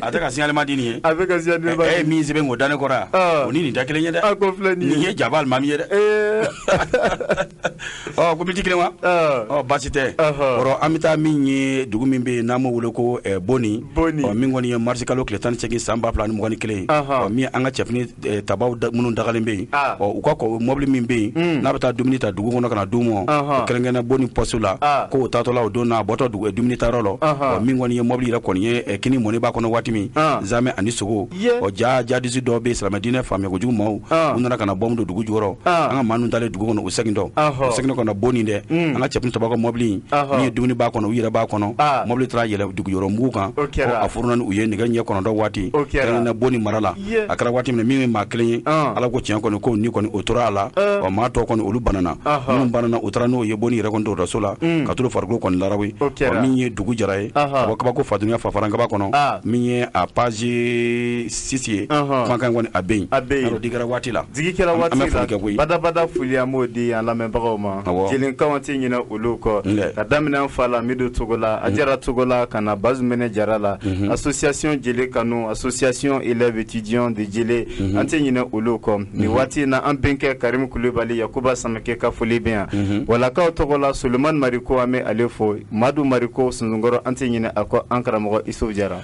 A tɛ ka signalement di nin ye. A bɛ ka signalement di. E ye min sɛbɛn k'o da ne kɔrɔ yan. O ni nin tɛ kelen ye dɛ. A ko filɛ nin ye. Nin ye jaba alimami ye dɛ. Ɔ ko miniti kelen wa? Ɔ baasi tɛ. Kɔrɔ an bɛ taa min ye dugu min bɛ yen n'an b'o wele ko Boni. Boni. Ɔ min kɔni ye mars kalo tile 18 san 2021. Ɔ min an ka cɛfini tabaw minnu dagalen bɛ yen. Ɔ u ka mɔbili min bɛ yen n'a bɛ taa dumuni ta dugu kɔnɔ ka na d'u ma, o kɛrɛnkɛrɛnnenya Boni poste la, k'o taatɔla o don n'a bɔtɔ dugu dumuni tayɔrɔ la, ɔ min kɔni ye mɔbili yɛrɛ kɔni ye kini mɔni b'a kɔnɔ waati min, zamɛ ani sogo, ɔ ja jadisi terroriste dɔw bɛ silamɛ diinɛ faamuya kojugu maaw u nana ka na bɔmu don dugu jukɔrɔ. An ka maa ninnu taalen dugu kɔnɔ, u segintɔ, u segintɔ ka na bon nin dɛ, an ka cɛpin taba ka mɔbili min ye dumuni b'a kɔnɔ, u yɛrɛ b'a kɔnɔ, mɔbili taara yɛlɛ dugu jukɔrɔ mugu kan, a furuna u ye nɛgɛ ɲɛ 9 waati kɛrɛnkɛrɛnnenya bon mara la. A kɛra waati min min ye maa kelen ye, Ala ko tiɲɛ kɔni, ko ni kɔni o tora a la. Ɔ maa tɔ kɔni, olu banana. Minnu banana, u taara n'o ye bon yɛrɛ kɔni dɔgɔtɔrɔso la ka t'u farikolo kɔni larawe. Ɔ min ye dugu jara ye ka bɔ kabako fadunya fafaran kaba kɔnɔ, min ye a page 6 ye, kumakan kɔni a bɛ yen. A bɛ yen. Digi kɛra waati la. Digi kɛra waati la, badabada foli an b'o di an lamɛnbagaw ma. Jelinkaw, an tɛ ɲinɛ olu kɔ, ka daminɛ an fa la Mido Togo la, a Jara Togo la, ka na Bazumɛnɛ Jara la, association Jele Kanu, association élèves étudiants de Jele, an tɛ ɲinɛ olu kɔ. Nin waati in na, an bɛnkɛ Karimu Kulubali, Yakuba Samakɛ ka foli bɛ yan. Walakaw tɔgɔ la, Sulemani Mariko, an bɛ ale fo, Madu Mariko Sunsunkɔrɔ, an tɛ ɲinɛ a kɔ, an karamɔgɔ Isufu Jara.